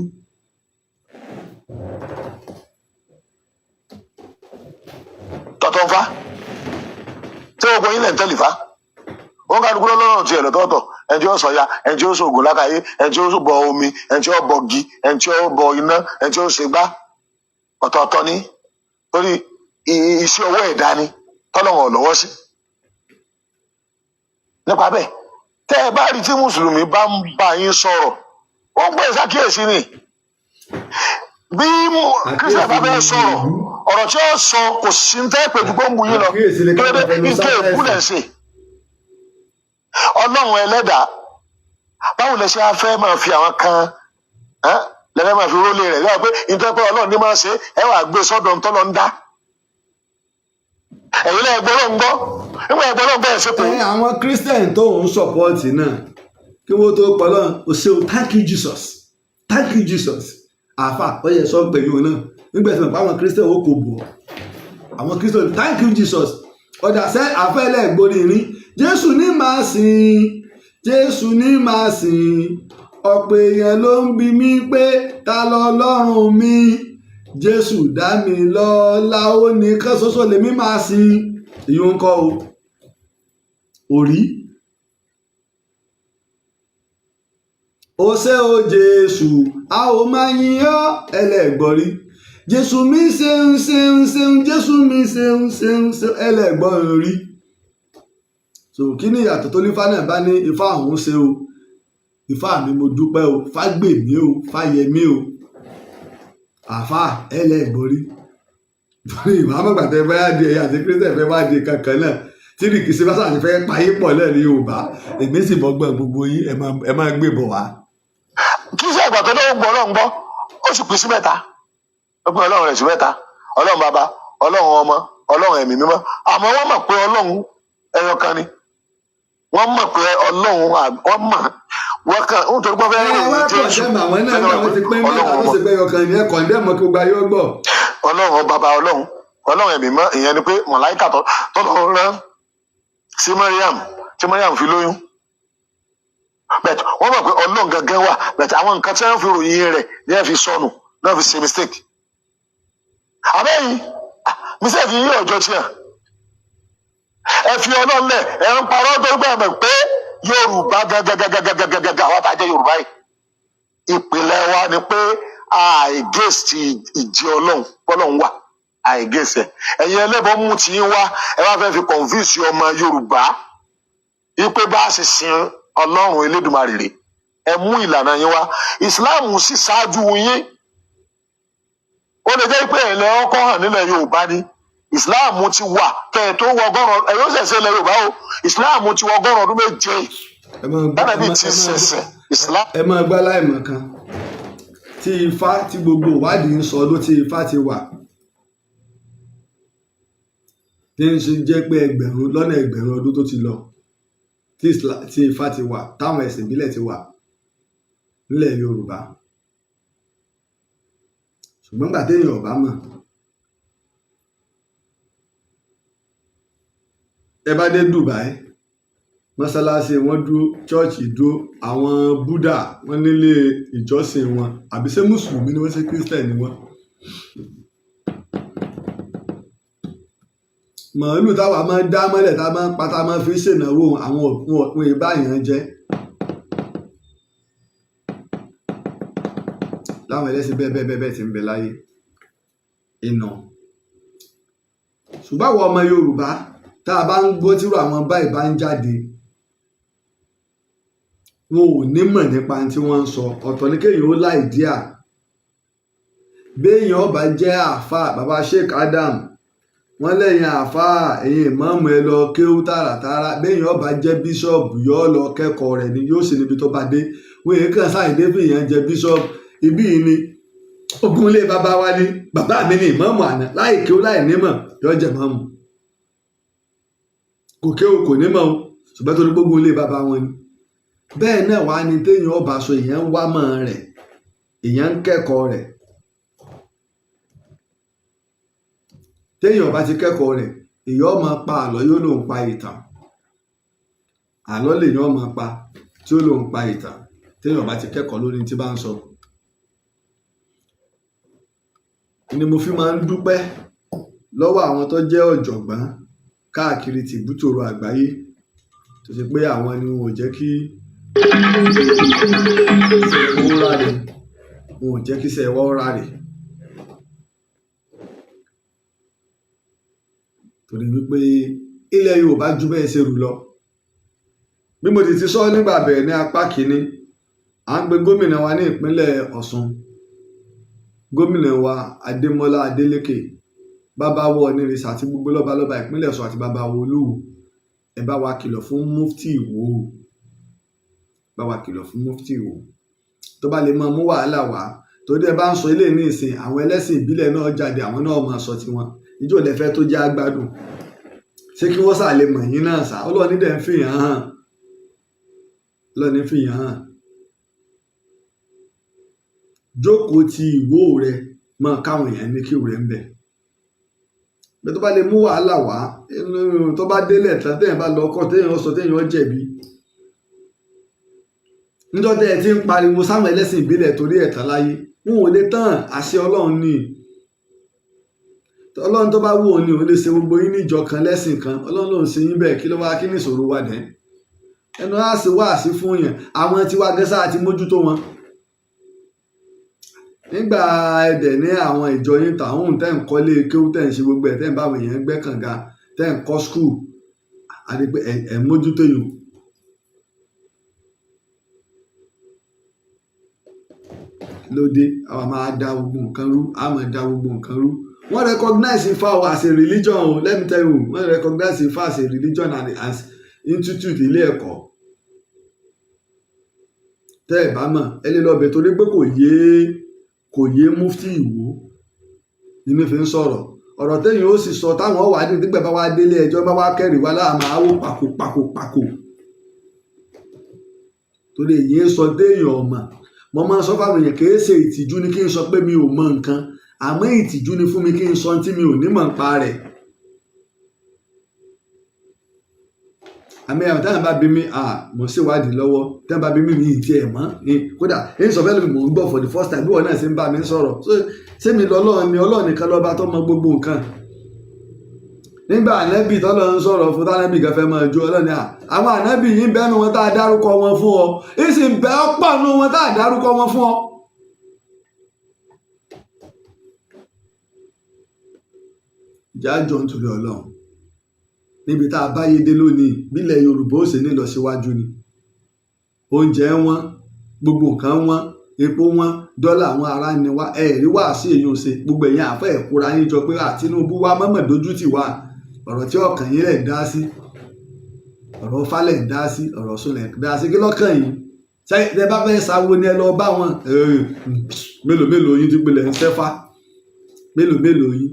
Tọ̀tọ̀ ń fa tí gbogbo yín lẹ̀ ń tẹ̀lé fa wọn kálukú lọ́lọ́run tiẹ̀ lọ́tọ̀ọ̀tọ̀. Ẹni tí ó sọ ya, ẹni tí ó sọ̀gùn lákàyé, ẹni tí ó bọ omi, ẹni tí ó bọ gi, ẹni tí ó bọ iná, ẹni tí ó ṣe gbá, ọ̀tọ̀ọ̀tọ̀ ni, torí iṣẹ́ ọwọ́ ẹ̀dá ni tọ́lọ́run ò lọ́wọ́ sí. Nípa bẹ́ẹ̀, tẹ́ ẹ bá rí tí mùsùlùmí bá ń bá yín sọ̀rọ̀, ó ń pè sákìyèsí ni. Bí Christian bá Àkíyèsí fẹ́ ni sọ̀rọ̀, ìlú. Ọ̀rọ̀ tí ó sọ kò sí ń tẹ́ pé ju pé ń bu yín lọ. Àkíyèsí ni Kí ká ló dé? máa fẹnu Nǹkan èkú sáfẹ́sì. lẹ̀ ń ṣe. Ọlọ́run ẹlẹ́dàá, báwo lẹ ṣe á fẹ́ máa fi àwọn kan lẹ́fẹ̀ẹ́ máa fi rólé rẹ̀ yóò pé nítorí pé Ọlọ́run ní máa ṣe é, wàá gbé sọ́dọ̀ ntọ́lọ́ ń dá. Ẹ̀yin lẹ́yìn gbọ́ ń gbọ́ nígbà ẹ̀gbọ́n náà bẹ́ẹ̀ ṣe pé Ẹ àwọn Christian tó ń support náà, kí wọ́n tó pọ̀ lọ́n o ṣe o, thank you Jesus, thank you Jesus. Àáfà ó yẹ sọ pẹ̀lú náà nígbà tí wọ́n pa àwọn Christian, ó kò bọ̀ àwọn Christian, thank you Jesus. Ọ̀dà sẹ́ àfẹ́lẹ́ gbórí rí, Jésù ní màá sìn, Jésù ní màá sìn. Ọ̀pọ̀ èèyàn ló ń bi mí pé ta lọ́lọ́run mi? Jésù dá mi lọ́lá, ó nìkan ṣoṣo lèmi máa sìn. Ìyún ń kọ́ o òrí. Ó ṣé o Jésù, a ò máa yìn ọ́. Ẹlẹ́gbọ́rí, Jésù mi ṣeun ṣeun ṣeun, Jésù mi ṣeun ṣeun ṣeun. Ẹlẹ́gbọ́n rí. So kí ni ìyàtọ̀ tó nífà náà bá ní ifá òun ṣe o? Ifá mi, mo dúpẹ́ o, fágbèmí o, fáyẹmí o. Àfà ẹlẹ́gbọ́rí, torí ìwà àmọ̀gbàtẹ́ fẹ́ di ẹ̀yà àti Christian fẹ́ wá di kankan náà tí rìkìsí bá sàti fẹ́ payé pọ̀ náà ní Yorùbá. Èmi sì mọ́gbọ́n gbogbo yín, ẹ máa gbé bọ̀ wá. Kí sẹ́ ìgbà tó lóun gbọ́ Ọlọ́run gbọ́, ó sì pín sí mẹ́ta. Ó pín Ọlọ́run rẹ̀ sí mẹ́ta: Ọlọ́run bàbá, Ọlọ́run ọmọ, Ọlọ́run ẹ̀mí mímọ́. Àmọ́ wọ́n mọ̀ pé Ọlọ́run ẹyọ kan ni. Wọ́n mọ̀ pé Ọlọ́run wọ́n mọ̀ wọ́n kàn ń torí pé wọ́n fẹ́ Ẹ wá ròyìn Jésù condemn àwọn náà fẹ́ràn nígbà wọ́n ti pé pín mẹ́ta Ọlọ́run tó ọmọ sì pé ọkàn ní ẹ condemn kí gbogbo ayé ó gbọ́. Ọlọ́run bàbá, Ọlọ́run ẹ̀mí mọ́. Ìyẹn ni pé mọ̀láìkà tọ́lọ́run rán sí Mariam tí Mariam fi lóyún. But wọ́n mọ̀ pé Ọlọ́run gangan wà, but àwọn nǹkan tí wọ́n fi ròyìn rẹ̀ ní ẹ̀ fi sọnù náà, fi ṣe mistake. Àbẹ́yìn mistake yìí ọjọ́ tiẹ̀, ẹ fi Ọlọ́run lẹ̀, ẹ ń parọ́ tó gbà mọ̀ pé Yorùbá gàgàgàgàgàgàgà, àwọn àtàjẹ́ Yorùbá yìí, ìpìlẹ̀ wa ni pé against ìjẹ Ọlọ́run, bọ́lọ́run wà against ẹ̀. Ẹ̀yin ẹlẹ́bọ mú ti yín wá, ẹ wá fẹ́ fi confuse ọmọ Yorùbá wípé bá a ṣe sin Ọlọ́run Elédùmarè rè. Ẹ mú ìlànà yín wá, Islam sì ṣáájú yín. Ó lè jẹ́ pé ẹ̀lẹ́ ọkọ̀ hàn nílẹ̀ Yorùbá ni Islam ti wà kẹ́ ẹ̀ tó wọ 100, ẹ̀ yóò ṣẹ̀ṣẹ̀ ilẹ̀ Yorùbá o. Islam ti wọ 107 ọdún Ẹ máa gbọ́ ẹ tánàbí máa ti ẹ máa ṣẹ̀ṣẹ̀ Islam. Ẹ máa gbọ́ láìmọ̀ kan tí ifá tí gbogbo ìwádìí ń sọ ọdún tí ifá ti wà, tí ń ṣe jẹ́ pé ẹgbẹ̀rún lọ́nà ẹgbẹ̀rún ọdún tó ti lọ tí ifá ti wà, táwọn ẹ̀sìn ìbílẹ̀ ti wà nílẹ̀ Yorùbá. Ṣùgbọ́n gbà téèyàn ò bá mọ̀, ẹ bá dé Dubai, mọ́sálásí wọn dúró, chọ́ọ̀chì dúró, àwọn Buddha wọn nílé ìjọsìn wọn. Àbí ṣé mùsùlùmí ni wọ́n, ṣe Christian ni wọ́n? Màálù táwa máa ń dá mọ́lẹ̀, tá a máa ń pa, tá a máa fi ń ṣènáwó, àwọn òpin ìbáyàn jẹ́ láwọn ẹlẹ́sìn bẹ́ẹ̀ bẹ́ẹ̀ bẹ́ẹ̀ bẹ́ẹ̀ ti ń bẹ láyé iná. Ṣùgbọ́n àwọn ọmọ Yorùbá, tá a bá ń gbọ́ tírú àwọn báyìí bá ń jáde, wọn ò ní mọ̀ nípa tí wọ́n ń sọ. Ọ̀tọ̀ ní kéèyàn ó l' idea. Béèyàn ọba jẹ́ àáfàá, bàbá Sheikh Adam, wọ́n lẹ́yìn àáfàá, ẹ̀yin ìmáàmù, ẹ lọ kéwú tààràtààrà. Béèyàn ọba jẹ́ bíṣọ̀bù, yóò lọ kẹ́kọ̀ọ́ rẹ̀ ni, yóò sì níbi tó bá dé. Wọ́n èyí kàn sáà dé fìyàn jẹ bíṣọ̀bù. Ibí yìí ni ogun ilé bàbá wa ni, bàbá mi ni ìmáàmù àná, láì kéwú, láì nímọ̀, yóò jẹ ìmáàmù. Kò kéwú, kò nímọ̀ o, ṣùgbọ́n torí gbógun ilé bàbá wọn ni. Bẹ́ẹ̀ náà wá ní téèyàn ọba sọ, èèyàn ń wá mọ̀ rẹ̀, èèyàn ń kẹ́kọ̀ọ́ rẹ̀. Téèyàn bá ti kẹ́kọ̀ọ́ rẹ̀, èèyàn máa pa àlọ́, yóò lòun pa ìtàn. Àlọ́ lèèyàn máa pa tí ó lòun pa ìtàn, téèyàn bá ti kẹ́kọ̀ọ́ lórí tí bá ń sọ. Ni mo fi máa ń dúpẹ́ lọ́wọ́ àwọn tó jẹ́ ọ̀jọ̀gbọ́n káàkiri tìbútòrò àgbáyé, tó ṣe pé àwọn ni wọn ò jẹ́ kí iṣẹ́ wọn ráre, wọn ò jẹ́ kí iṣẹ́ wọn ráre. Torí wípé ilẹ̀ Yorùbá ju bẹ́ẹ̀ ṣe rù lọ. Bí mo ti ti sọ nígbà bẹ̀rẹ̀ ní apá kìíní, à ń pe gómìnà wa ní ìpínlẹ̀ Ọ̀ṣun, gómìnà wa Adémọ́lá Adélékè, bàbá wọ onírìṣà àti gbogbo lọ́balọ́ba ìpínlẹ̀ Ọ̀ṣun àti bàbá wo Olúwo, ẹ bá wa kìlọ̀ fún Mufti Ìwó, bá wa kìlọ̀ fún Mufti Ìwó tó bá lè máa mú wàhálà wá. Torí ẹ bá ń sọ ilé ní ìsìn, àwọn ẹlẹ́sìn ìbílẹ̀ náà jáde, àwọn náà máa sọ tiwọn. Ìjọ lẹ́fẹ́ tó jẹ́ àgbàdùn, ṣé kí wọ́n sà lè mọ̀ yín náà sá? Ọlọ́run ní dẹ̀ ń fìyàn hàn, Ọlọ́run ní fìyàn hàn. Jókòó ti ìwó rẹ, máa káwọn èèyàn ní kí rẹ ń bẹ̀. Bẹ́ẹ̀ tó bá lè mú wàhálà wá, tó bá délẹ̀ tán, téèyàn bá lọ kọ́, téèyàn sọ, téèyàn jẹ̀bi. Níjọ́ tẹ́ ẹ ti ń pariwo sáwọn ẹlẹ́sìn ìbílẹ̀ torí ẹ̀ tán láyé, wọn ò lè tán. Àṣẹ Ọlọ́run ni. Ọlọ́run tó bá wù ọ́ ni òun lè ṣe gbogbo yín níjọ kan, lẹ́sìn kan. Ọlọ́run ló ń ṣe yín bẹ́ẹ̀. Kí ló wá, kí ní ìṣòro wa dẹ́? Ẹnu á sì wá sí fún yẹn, àwọn tiwa gẹ́sà àti mójútó wọn. Nígbà ẹdẹ̀ ní àwọn ìjọ yín tàwọn tẹ́ ń kọ́lé kéwú, tẹ́ ń ṣe gbogbo ẹ̀, tẹ́ ń bá àwọn èèyàn gbẹ́ kànga, tẹ́ ń kọ́ school, àti pé ẹ̀ mójútó yìí. Lóde àwa máa da gbogbo nǹkan rú, a máa da gbogbo nǹkan rú. Wọ́n recognize Ifá as a religion o, let me tell you. Wọ́n recognize Ifá as a religion and as institute, ilé ẹ̀kọ́. Tẹ́ ẹ̀ bá mọ̀, ẹ lè lọ bẹ̀, torí pé kò yé Mufti Ìwó nínú fi ń sọ̀rọ̀. Ọ̀rọ̀ téèyàn ó sì sọ, táwọn wà ní nígbà bá wá délé ẹjọ́, bá wá kẹ́rì wá láàmú àwò pàkó pàkó pàkó, torí èyí ń sọ téèyàn ọ̀mà. Mo máa ń sọ fáwọn èèyàn, kì í ṣe ìtìjú ni kí n sọ pé mi ò mọ nǹkan, àmọ́ ìtìjú ni fún mi kí n sọ tí mi ò ní mọ̀ nípa rẹ̀. Àmì àwọn táwọn bá bí mi, mo ṣèwádìí lọ́wọ́. Táwọn bá bí mi, mi ì tiẹ̀ mọ̀ ni. Kódà èyí sọ fẹ́ẹ́ lómi, mò ń gbọ́ for the first time bí wọn náà ṣe ń bá mi sọ̀rọ̀. Ṣé mi lọ́lọ́run ni? Ọlọ́run nìkan lọ́ba tó mọ gbogbo nǹkan. Nígbà ànábì tọ́lọ́ ń sọ̀rọ̀ fún, tánàbì kan fẹ́ máa jó, Ọlọ́run ni àwọn ànábì yìí ń bẹ́nu wọn tá a dárúkọ wọn fún ọ, ìsì ń bẹ ọ́pọ̀ nù wọn tá a dárúkọ wọn fún ọ. Ìjà jọ nítorí Ọlọ́run, níbi tá a bá yé dé lónìí, bílẹ̀ Yorùbá ó sì ní lọ síwájú ni. Oúnjẹ wọn, gbogbo nǹkan wọn, epo wọn, dọ́là àwọn ará ni wá. Ẹ rí wá sí èyí ò ṣe gbogbo ẹ̀yin àfẹ́ ẹ̀kúra yín jọ pé Tinubu wá mọ́mọ́ dojú tì wá. Ọ̀rọ̀ tí ọkàn yín lẹ̀ ń dá sí, ọ̀rọ̀ falẹ̀ ń dá sí, ọ̀rọ̀ sùn lẹ̀ ń dá sí, kí lọ́kàn yín? Ṣé ẹ bá fẹ́ sáwó ni ẹ lọ bá wọn. Mélòó mélòó yín ti pilẹ̀ ń sẹ́fà, mélòó mélòó yín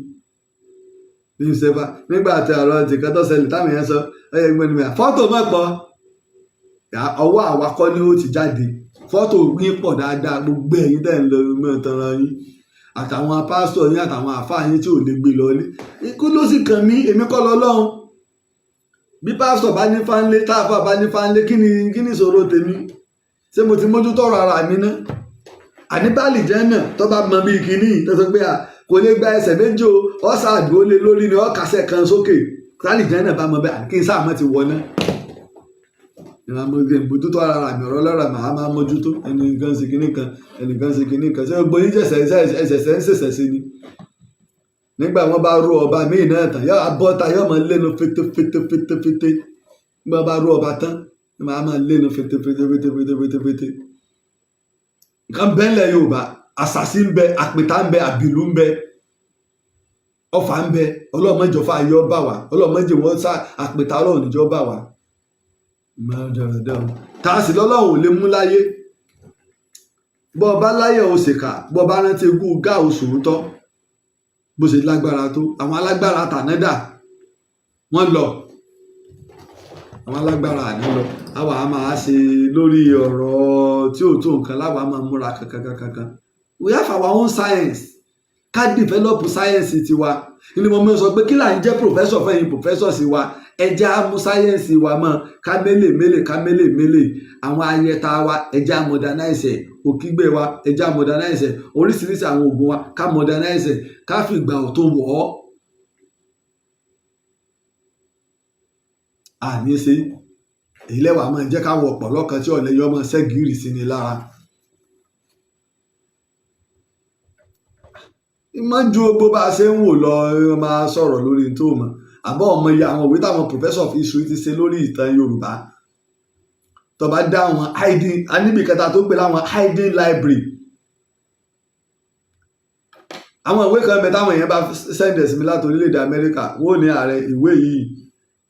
ní sẹ́fà nígbà tí ọ̀rọ̀ tìkan tó ṣẹlẹ̀ táwọn èèyàn sọ ọyẹ gbọ́n ni fọ́tò mọ̀ pọ̀, ọwọ́ àwakọ́ ni ó ti jáde. Fọ́tò yín pọ̀ dáadáa, gbogbo ẹ̀yin tẹ̀ ń lọ mọ́ tanra yín àtàwọn pásítọ̀ yín àtàwọn àfáà yín tí ò lè gbé lọ ilé. Ikú ló sì kàn mí, èmi kọ́ lọ lọ́hùn. Bí pásítọ̀ bá ní fánlé, táàfà bá ní fánlé, kí ni ìṣòro tèmi? Ṣé mo ti mójútó ọ̀rọ̀ ara mi ná? Àní báàlì jẹ́ náà tó bá mọ bí kinní tó sọ pé kò lè gba ẹsẹ̀ méjì o, ọ̀sà àdúró lé lórí ni ọ̀kasẹ̀ kan sókè. Báàlì jẹ́ náà bá mọ bẹ́ẹ̀, kí n sáà mọ́ ti wọ náà. Ìwà mo gbé mójútó ara mi, ọ̀rọ̀ lọ́rọ̀ màá máa mójútó. Ẹnìkan ṣe kinní kan, ẹnìkan ṣe kinní kan, ṣé gbogbo yín ṣẹ̀ṣẹ̀ ẹ̀ṣẹ̀ṣẹ̀ ń ṣẹ̀ṣẹ̀ sí ni? Nígbà wọn bá rú ọba míì náà tán, yóò abọ́ta, yóò máa lẹ́nu fété fété fété fété. Nígbà wọn bá rú ọba tán, yóò máa lẹ́nu fété fété fété fété fété fété. Nǹkan bẹ́ẹ̀lẹ̀ Yorùbá, àṣàṣì ń bẹ, àpètà ń bẹ, àbìlú ń bẹ, ọfà ń bẹ. Ọlọ́mọjọfà yọ bá wa, ọlọ́mọjẹ wọn sá àpètà, Ọlọ́run níjọ́ bá wa. Tá a sì lọ́lọ́run ò lè mú láyé. Bọ́ ọba láyé ò ṣèkà, bọ́ ọba rántí egú gá oṣù tọ́ bó ṣe lágbára tó. Àwọn alágbára tànádà wọ́n lọ, àwọn alágbára àná lọ. Àwa á máa ṣe lórí ọ̀rọ̀ tí ò tó nǹkan láwa máa múra kankankankan. We have our own science. Ká develop science tiwa ni mo mọ̀ sọ pé kí là ń jẹ́ professor fẹ́yìn professor sí wa. Ẹ jẹ́ á mú science wa mọ́, ká mélè mélè, ká mélè mélè. Àwọn ayẹta wa, ẹ jẹ́ á modernize ẹ̀. Òkígbé wa, ẹ jẹ́ á modernize ẹ̀. Oríṣiríṣi àwọn oògùn wa, ká modernize ẹ̀, ká fìgbà ọ̀tun wọ̀ ọ́. Àní ṣe èyí lẹ́wàá máa jẹ́ káwọn ọ̀pọ̀lọ́ kan tí ọ̀lẹ́ yọ máa ṣẹ́gìrì sí ni lára. Má ju gbogbo bá a ṣe ń wò lọ, máa sọ̀rọ̀ lórí tó mọ̀ àbọ̀ ọmọ iye àwọn òwe táwọn professor of history ti ṣe lórí ìtàn Yorùbá. Tó bá dá àwọn hiding aníbì kẹta tó pè láwọn hiding library, àwọn ìwé kan bẹ táwọn èèyàn bá send ẹ̀ sí mi láti orílẹ̀-èdè Amẹ́ríkà, wọ́n ò ní ààrẹ ìwé yìí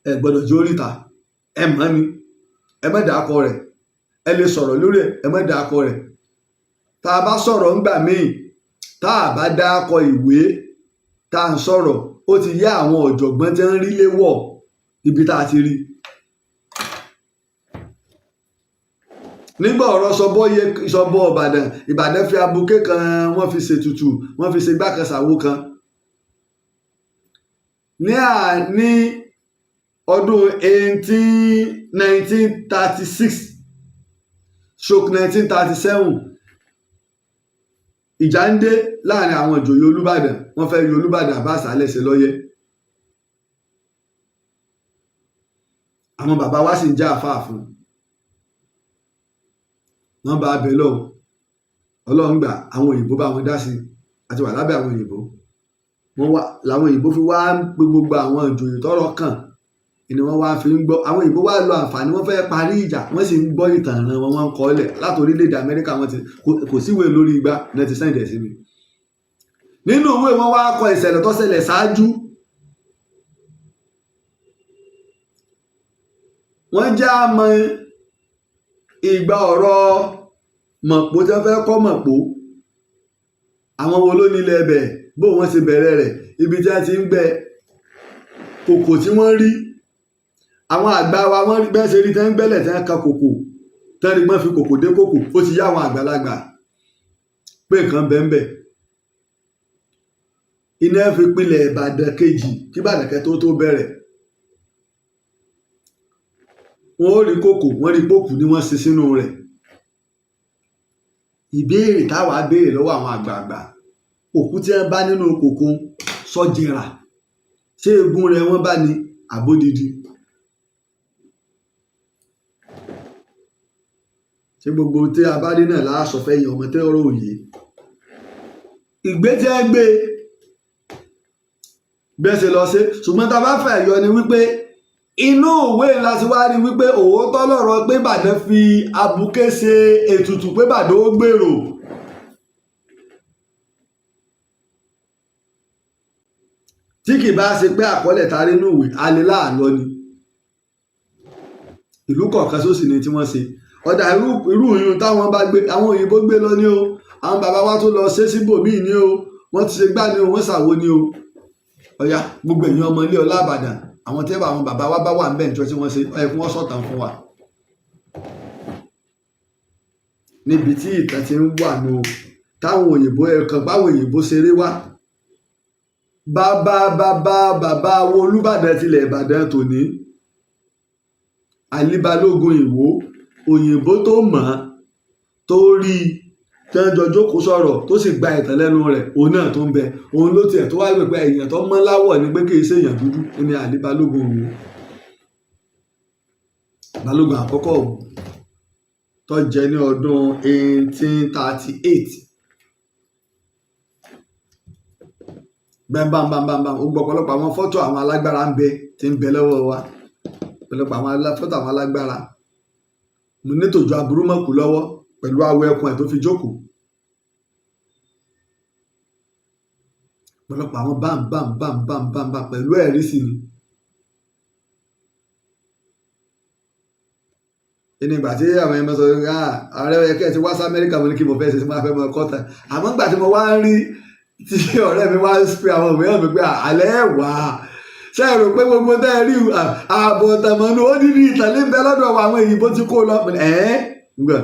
ẹ gbọ́dọ̀ jó ríta, ẹ mọ̀ ni, ẹ má dàá kọ rẹ̀, ẹ lè sọ̀rọ̀ lórí ẹ̀, ẹ má dàá kọ rẹ̀. Tá a bá sọ̀rọ̀ ńgbà míì, tá a bá dàá kọ ìwé tá a ń sọ̀rọ̀, ó ti yá àwọn ọ̀jọ̀gbọ́n tí ń rí léwọ̀ ibi tá a ti rí. Nígbà ọ̀rọ̀ sọbọ́ yẹ sọbọ́ Ìbàdàn, Ìbàdàn fi abuké kan, wọ́n fi ṣètùtù, wọ́n fi ṣe gbákan ṣàwo kan. Ní ọdún 1936/1937, ìjà ń dé láàrin àwọn ìjòyè Olúbàdàn. Wọ́n fẹ́ yọ Olúbàdàn Abbas Alẹ́ṣinlọ́yẹ́. Àwọn bàbá wa sì ń já àfáà fún un, wọ́n bá abẹ lọ́hùn, Ọlọ́run gbà, àwọn òyìnbó bá wọn dá sí i, àti wà lábẹ́ àwọn òyìnbó. Wọ́n wá làwọn òyìnbó fi wá ń pe gbogbo àwọn ìjòyè tọ́rọ̀ kàn ni wọ́n wá fi ń gbọ́. Àwọn òyìnbó wá lo àǹfààní, wọ́n fẹ́ parí ìjà, wọ́n sì ń gbọ́ ìtàn ìran wọn, wọ́n ń kọ́ lẹ̀ láti orílẹ̀-èdè Amẹ́ríkà. Wọ́n ti kò síwèé lórí igbá náà ti send ẹ̀ sí mi. Nínú ìwé wọn wá kọ ìṣẹ̀lẹ̀ tó ṣẹlẹ̀ ṣáájú. Wọ́n já mọ́ ìgbà ọ̀rọ̀ mọ̀pó tí wọ́n fẹ́ kọ́ mọ̀pó, àwọn wo ló nílẹ̀ ẹbẹ̀, bó wọ́n ṣe bẹ̀rẹ̀ rẹ̀, ibi tí wọ́n ti ń gbẹ́ kòkò tí wọ́n rí. Àwọn àgbà wa, wọ́n rí bẹ́ẹ̀ ṣe rí tí wọ́n ń gbẹ́lẹ̀, tí wọ́n kan kòkò, tí wọ́n rí gbọ́n fi kòkò dé kòkò. Ó ti yá àwọn àgbàlagbà pé nǹkan bẹ́ẹ̀ bẹ́ẹ̀. Iná fi pilẹ̀ Ìbàdàn kejì kí Ìbàdàn kẹ́ tó bẹ̀rẹ̀. Wọ́n ó rí kòkò, wọ́n rí pòkù ni wọ́n ṣe sínú rẹ̀. Ìbéèrè táwa béèrè lọ́wọ́ àwọn àgbààgbà, òkú tí wọ́n bá nínú kòkó sọ́jẹrà, ṣé egun rẹ̀ wọ́n bá ní àbódidi? Ṣé gbogbo tí a bá rí náà láàṣọ fẹ́yìn ọmọ tẹ́ ọ̀rọ̀ òye? Ìgbé tí wọ́n gbé bẹ́ẹ̀ ṣe lọ sí. Ṣùgbọ́n tá a bá fẹ́ yọ ni wípé inú ìwé ńlá ti wá rí wípé òótọ́ lọ̀rọ̀ pé Ìbàdàn fi abuké ṣe ètùtù pé Ìbàdàn ó gbèrò. Tí kì bá ṣe pé àkọọ́lẹ̀ ta rí inú ìwé alẹ́ láàlọ́ ni ìlú kọ̀ọ̀kan sósì ni tí wọ́n ṣe ọ̀dà irú ìyún táwọn bá gbé, àwọn òyìnbó gbé lọ ní o, àwọn bàbá wa tó lọ ṣe síbòmíì ní o, wọ́n ti ṣe gbá ní o, wọ́n ṣàwo ní o. Ọ̀yá gbogbo èèyàn ọmọ ilé ọlá Ìbàdàn, àwọn tẹ́wọ̀ àwọn bàbá wa bá wà ń bẹ̀ níjọ́ tí wọ́n ṣe ẹ fún wọn sọ̀tàn fún wa. Níbi tí ìtàn ti ń wà nù táwọn òyìnbó ẹ̀kan báwọn òyìnbó ṣeré wá. Bàbá bàbá bàbá wo Olúbàdàn tilẹ̀ Ìbàdàn tòní, Àlí Balógun Ìwó, òyìnbó tó mọ̀ ọ́n tó rí i tí wọ́n jọ jókòó sọ̀rọ̀ tó sì gba ìtàn lẹ́nu rẹ̀, òun náà tó ń bẹ, òun ló tiẹ̀ tó wá wí pé èèyàn tó mọ́ láwọ̀ ni pé kì í ṣe èèyàn dúdú ní Àlí Balógun Ìwó. Balógun àkọ́kọ́ Ìwó tó jẹ ní ọdún 1838. Bẹ́ẹ̀ bámbámbámbám, ó gbọ́ ọ̀pọ̀lọpọ̀ àwọn fọ́tò àwọn alágbára ń bẹ tí ń bẹ lọ́wọ́ wa, ọ̀pọ̀lọpọ̀ àwọn fọ́tò àwọn alágbára. Mo ní tòjú aburú mọ̀kú lọ́wọ́ pẹ̀lú awọ ẹkùn ẹ̀ tó fi jókòó. Ọ̀pọ̀lọpọ̀ àwọn bámbámbámbámbám pẹ̀lú ẹ̀rí sí ni. Ẹni ìgbà tí àwọn ẹmọ sọ pé ààrẹ ó yẹ kí ẹ ti wá sí Amẹ́ríkà, mo ní kí mo fẹ́ ṣe tí mo fẹ́ mọ kọ́ta. Àmọ́ ìgbà tí mo wá ń rí tí ọ̀rẹ́ mi wá ń pe àwọn òmíràn mi pé àlẹ́ wà á ṣe é rò pé gbogbo tẹ́ ẹ rí ààbò tàmọ́nú ó dídí ìtàlẹ́ ń bẹ lọ́dọ̀ àwọn èyìnbó tí kò lọ ẹ̀ ǹgbà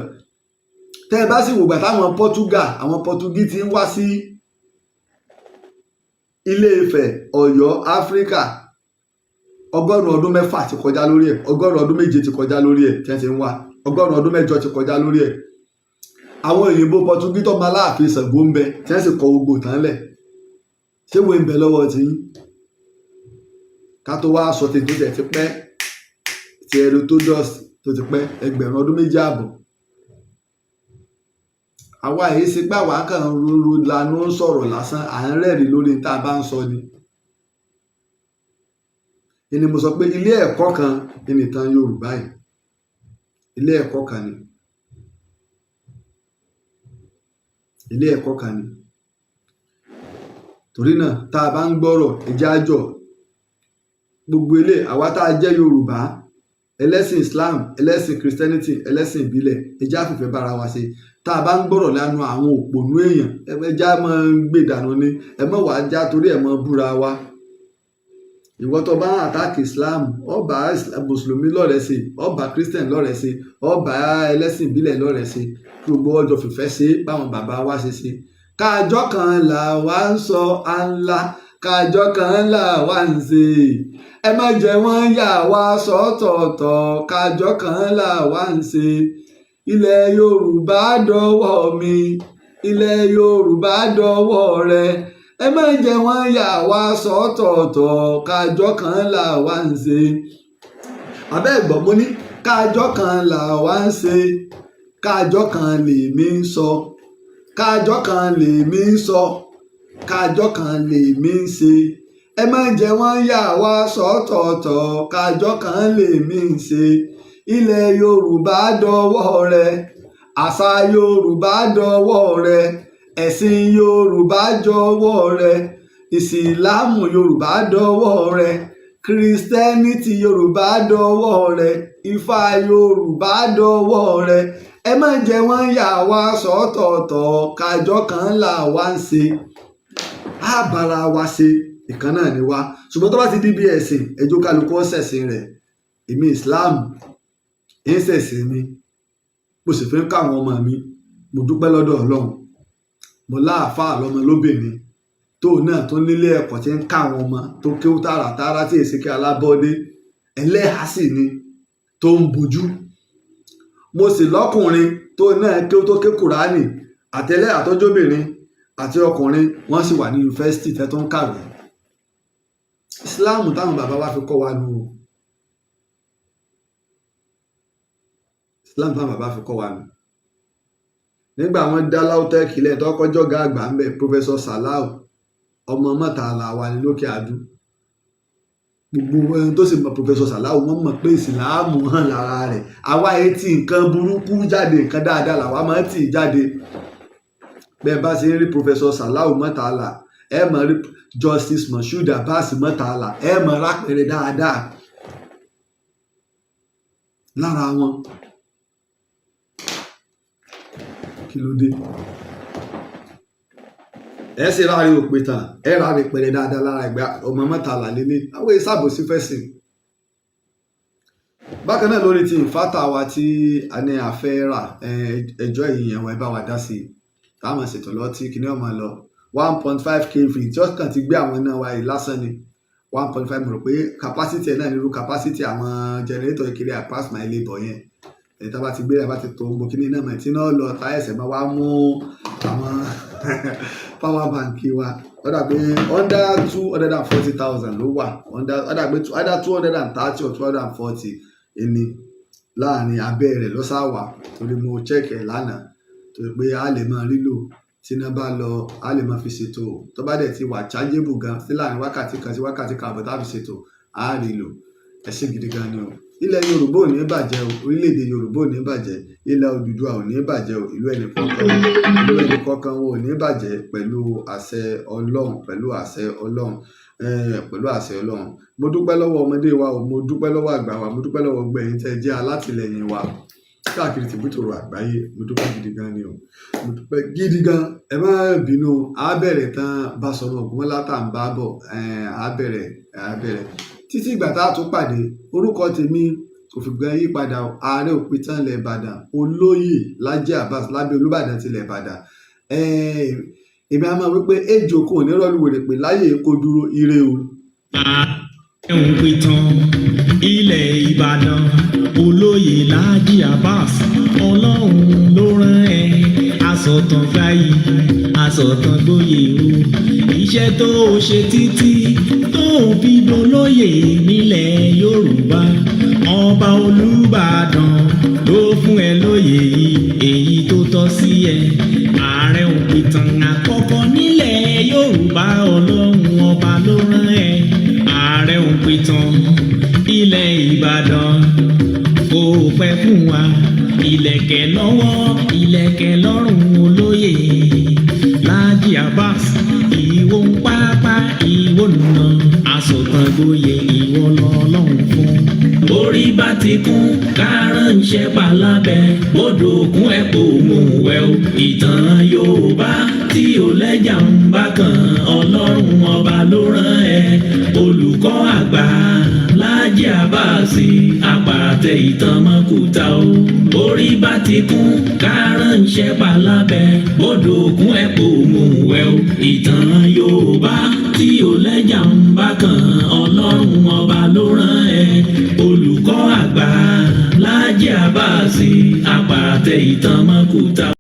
tẹ́ ẹ bá sì wògbà táwọn Portugal, àwọn Portuguese ti ń wá sí Ilé Ifẹ̀, Ọ̀yọ́, Áfíríkà, 106 ọdún ti kọjá lórí ẹ̀, 107 ọdún ti kọjá lórí ẹ̀ tí wọ́n ti ń wá, 108 ọdún ti kọjá lórí ẹ̀. Àwọn òyìnbó Portuguese tó máa láàfin Ṣàngó ń bẹ tí wọ́n sì kọ gbogbo ìtàn lẹ̀. Ṣé wo ń bẹ lọ́wọ́ ti yín? Ká tó wá sọ ti tó tẹ̀ ti pẹ́, ti Herodotus tó ti pẹ́ 2.5 ọdún. Àwa yìí ṣe pé àwa kàn ń rúru lanú ń sọ̀rọ̀ lásán, à ń rẹ́rìí lórí tá a bá ń sọ ni. Ni mo sọ pé ilé ẹ̀kọ́ kan ní ìtàn Yorùbá yìí, ilé ẹ̀kọ́ kan ni, ilé ẹ̀kọ́ kan ni. Torí náà tá a bá ń gbọ́rọ̀, ẹ jẹ́ á jọ̀ gbogbo ilé àwa tá a jẹ́ Yorùbá, ẹlẹ́sìn Islam, ẹlẹ́sìn Christianity, ẹlẹ́sìn ìbílẹ̀, ẹ jẹ́ á fìfẹ́ bára wa ṣe. Tá a bá ń gbọ́rọ̀ lẹ́nu àwọn òpònú èèyàn, ẹ jẹ́ á máa gbé dànù ni, ẹ má wàá já torí ẹ̀ mọ́ búra wa. Ìwọ tó bá ń attack Islam, ó bá mùsùlùmí lọ́rẹ̀ẹ́ ṣe, ó bá Christian lọ́rẹ̀ẹ́ ṣe, ó bá ẹlẹ́sìn ìbílẹ̀ lọ́rẹ̀ẹ́ ṣe, kí gbogbo ọjọ́ fìfẹ́ ṣe báwọn bàbá wa ṣe ṣe. Káàjọ kan là wá ń sọ à ńlá, káàjọ kan là wá ń ṣe, ẹ má jẹ́ wọ́n yà wá sọ́tọ̀ọ̀tọ̀, káàjọ kan là wá ń ṣe. Ilẹ̀ Yorùbá dọwọ́ mi, ilẹ̀ Yorùbá dọwọ́ rẹ, ẹ má jẹ́ wọ́n yà wá sọ́tọ̀ọ̀tọ̀, káàjọ kan là wá ń ṣe. Abẹ́ ẹ̀gbọ́n, mo ní káàjọ kan là wá ń ṣe, káàjọ kan lèmi ń sọ, káàjọ kan lèmi ń sọ, káàjọ kan lèmi ń ṣe, ẹ má jẹ́ wọ́n yà wá sọ́tọ̀ọ̀tọ̀, káàjọ kan lèmi ń ṣe. Ilẹ̀ Yorùbá dọwọ́ rẹ, àṣà Yorùbá dọwọ́ rẹ, ẹ̀sìn Yorùbá jọ̀wọ́ rẹ, ìsìláàmù Yorùbá dọwọ́ rẹ, Christianity Yorùbá dọwọ́ rẹ, Ifá Yorùbá dọwọ́ rẹ, ẹ má jẹ́ wọ́n yà wá sọ́tọ̀ọ̀tọ̀, kájọ kan là wá ń ṣe. Á bára wa ṣe, ìkan náà ni wá. Ṣùgbọ́n tó bá ti di bí ẹ̀sìn, ẹjọ́ kálukú ọ̀sẹ̀sìn rẹ̀. Èmi Islam ń ṣẹ̀sìn mi, mo sì fi ń ká àwọn ọmọ mi. Mo dúpẹ́ lọ́dọ̀ Ọlọ́run, mo láàfáà lọ́mọ lóbìnrin tó náà tó nílé ẹ̀kọ́ tí ń ká àwọn ọmọ tó kéwú tààràtààrà tí èsì kí alábọ́dé ẹlẹ́hàá sì ni tó ń bojú. Mo sì lọ́kùnrin tó náà kéwú tó ké Kùránì, àtẹlẹ́ àtọ́jọ́bìnrin àti ọkùnrin, wọ́n sì wà ní yunifásitì tẹ́ tó ń kàwé. Islam táwọn bàbá wa fi kọ́ wa nù o, Islam táwọn bàbá fi kọ́ wa nù. Nígbà wọn dá LAUTECH lẹ̀, tó kọjọ́ ga àgbà ń bẹ̀, Professor Salau ọmọ mọ́tàlá wa ní lókè àdú. Gbogbo ẹni tó sì mọ Professor Salau, wọ́n mọ̀ pé ìsìláàmù hàn lára rẹ̀. Àwa etí nǹkan burúkú jáde, nǹkan dáadáa làwa máa ń tì jáde. Bẹ́ẹ̀ bá ṣe ń rí Professor Salau mọ́tàlá, ẹ mọ̀ rí Justice Moshood Abbas mọ́tàlá, ẹ mọ̀ rápẹ̀rẹ̀ dáadáa lára wọn. Kí ló dé? Ẹ sì ráre òpìtàn, ẹ ráre pẹ̀rẹ̀ dáadáa lára ìgbà ọmọ mọ́tàlá lélẹ̀. Àwọn ìsàbòsí fẹ̀sìn. Bákan náà lórí ti ìfátà wa tí a ní a fẹ́ rà, ẹjọ́ ìyẹn wọn ẹ bá wa dá sí i. Táwọn ṣètò lọ tí kìnìún ọmọ lọ 1.5 kV tí ó kàn ti gbé àwọn náà wáyé lásán ni 1.5. Mo rò pé capacity ẹ̀ náà nírú capacity àwọn generator kiri I pass my labour yẹn. Èyí tá a bá ti gbé, a bá ti tó gbogbo kíní náà mọ̀ tí náà lọ tá ẹsẹ̀ máa wá mú àwọn power bank wa. Ó dà pé under 240,000 ló wà, under, ó dà pé either 230 or 240 ẹni láàrin abẹ́ rẹ̀ ló sá wà, torí mo check ẹ̀ lánàá, torí pé a lè máa rí lò Tí iná bá lọ, a lè máa fi ṣètò. Tó bá dẹ̀ ti wà chargeable gan, sí láàrin wákàtí 1 sí wákàtí 1.5 tá a fi ṣètò, a rí lò. Ẹ ṣé gidi gan ni o. Ilẹ̀ Yorùbá ò ní bàjẹ́ o, orílẹ̀-èdè Yorùbá ò ní bàjẹ́, ilẹ̀ Odùduwà ò ní bàjẹ́ o, ìlú ẹnì kọ̀ọ̀kan wọn ò ní bàjẹ́ pẹ̀lú àṣẹ Ọlọ́run, pẹ̀lú àṣẹ Ọlọ́run, pẹ̀lú àṣẹ Ọlọ́run. Mo dúpẹ́ lọ́wọ́ ọmọdé wa o, mo dúpẹ́ lọ́wọ́ àgbà wa, mo dúpẹ́ lọ́wọ́ gbogbo ẹ̀yin tẹ́ ẹ jẹ́ alátìlẹyìn wa káàkiri tìbútòrò àgbáyé. Mo dúpẹ́ gidi gan ni o, mo dúpẹ́ gidi gan. Ẹ má bínú, a bẹ̀rẹ̀ tán Báṣọ̀run Ògúnmọ́lá tá à ń bá bọ̀. A bẹ̀rẹ̀ títí ìgbà tá a tún pàdé. Orúkọ tèmi kò fìgbà yí padà o, Ààrẹ Òpìtàn ilẹ̀ Ìbàdàn, Olóyè Lájí Abbas, lábẹ́ Olúbàdàn tilẹ̀ Ìbàdàn. Èmi a máa wí pé ejò kò ní rọ́ọ̀lù wèrè pé láyè kó dúró ire o. Ẹ̀hún pìtàn ilẹ̀ Ìbàdàn, Olóyè Láàjì Abbas, Ọlọ́run ló rán ẹ. Asọ̀tàn gbayì, asọ̀tàn gboyè o. Iṣẹ́ tó o ṣe títí tó o fi dolóyè nílẹ̀ Yorùbá, ọba Olúbàdàn ló fún ẹ lóyè yìí, èyí tó tọ́ sí ẹ. Ààrẹ òpìtàn àkọ́kọ́ nílẹ̀ Yorùbá, Ọlọ́run ọba ló rán ẹ. Ààrẹ òpìtàn ilẹ̀ Ìbàdàn, kò pẹ́ fún wa. Ìlẹ̀kẹ̀ lọ́wọ́, ìlẹ̀kẹ̀ lọ́rùn, Olóyè Láàjì Abbas, ìwọ ń pápá, ìwọ nà asọ̀tàn gboyè, ìwọ lọ́lọ́run fún. Orí bá ti kún kárànṣẹ́ palábẹ́ bodò òkun ẹ̀ kò mú wẹ̀ o. Ìtàn Yorùbá tí ò lẹ́jà ń bá kan, Ọlọ́run ọba ló rán ẹ. Olùkọ́ àgbà Láàjì Àbáàsì, àpàtẹ ìtàn mọ́kúta o. Orí bá ti kún kárànṣẹ́ palábẹ́ bodò òkun ẹ̀ kò mú wẹ̀ o. Ìtàn Yorùbá tí ò lẹ́jà ń bá kan, Ọlọ́run ọba ló rán ẹ. Olùkọ́ àgbà Láàjì Àbáàsì, àpàtẹ ìtàn mọ́kúta.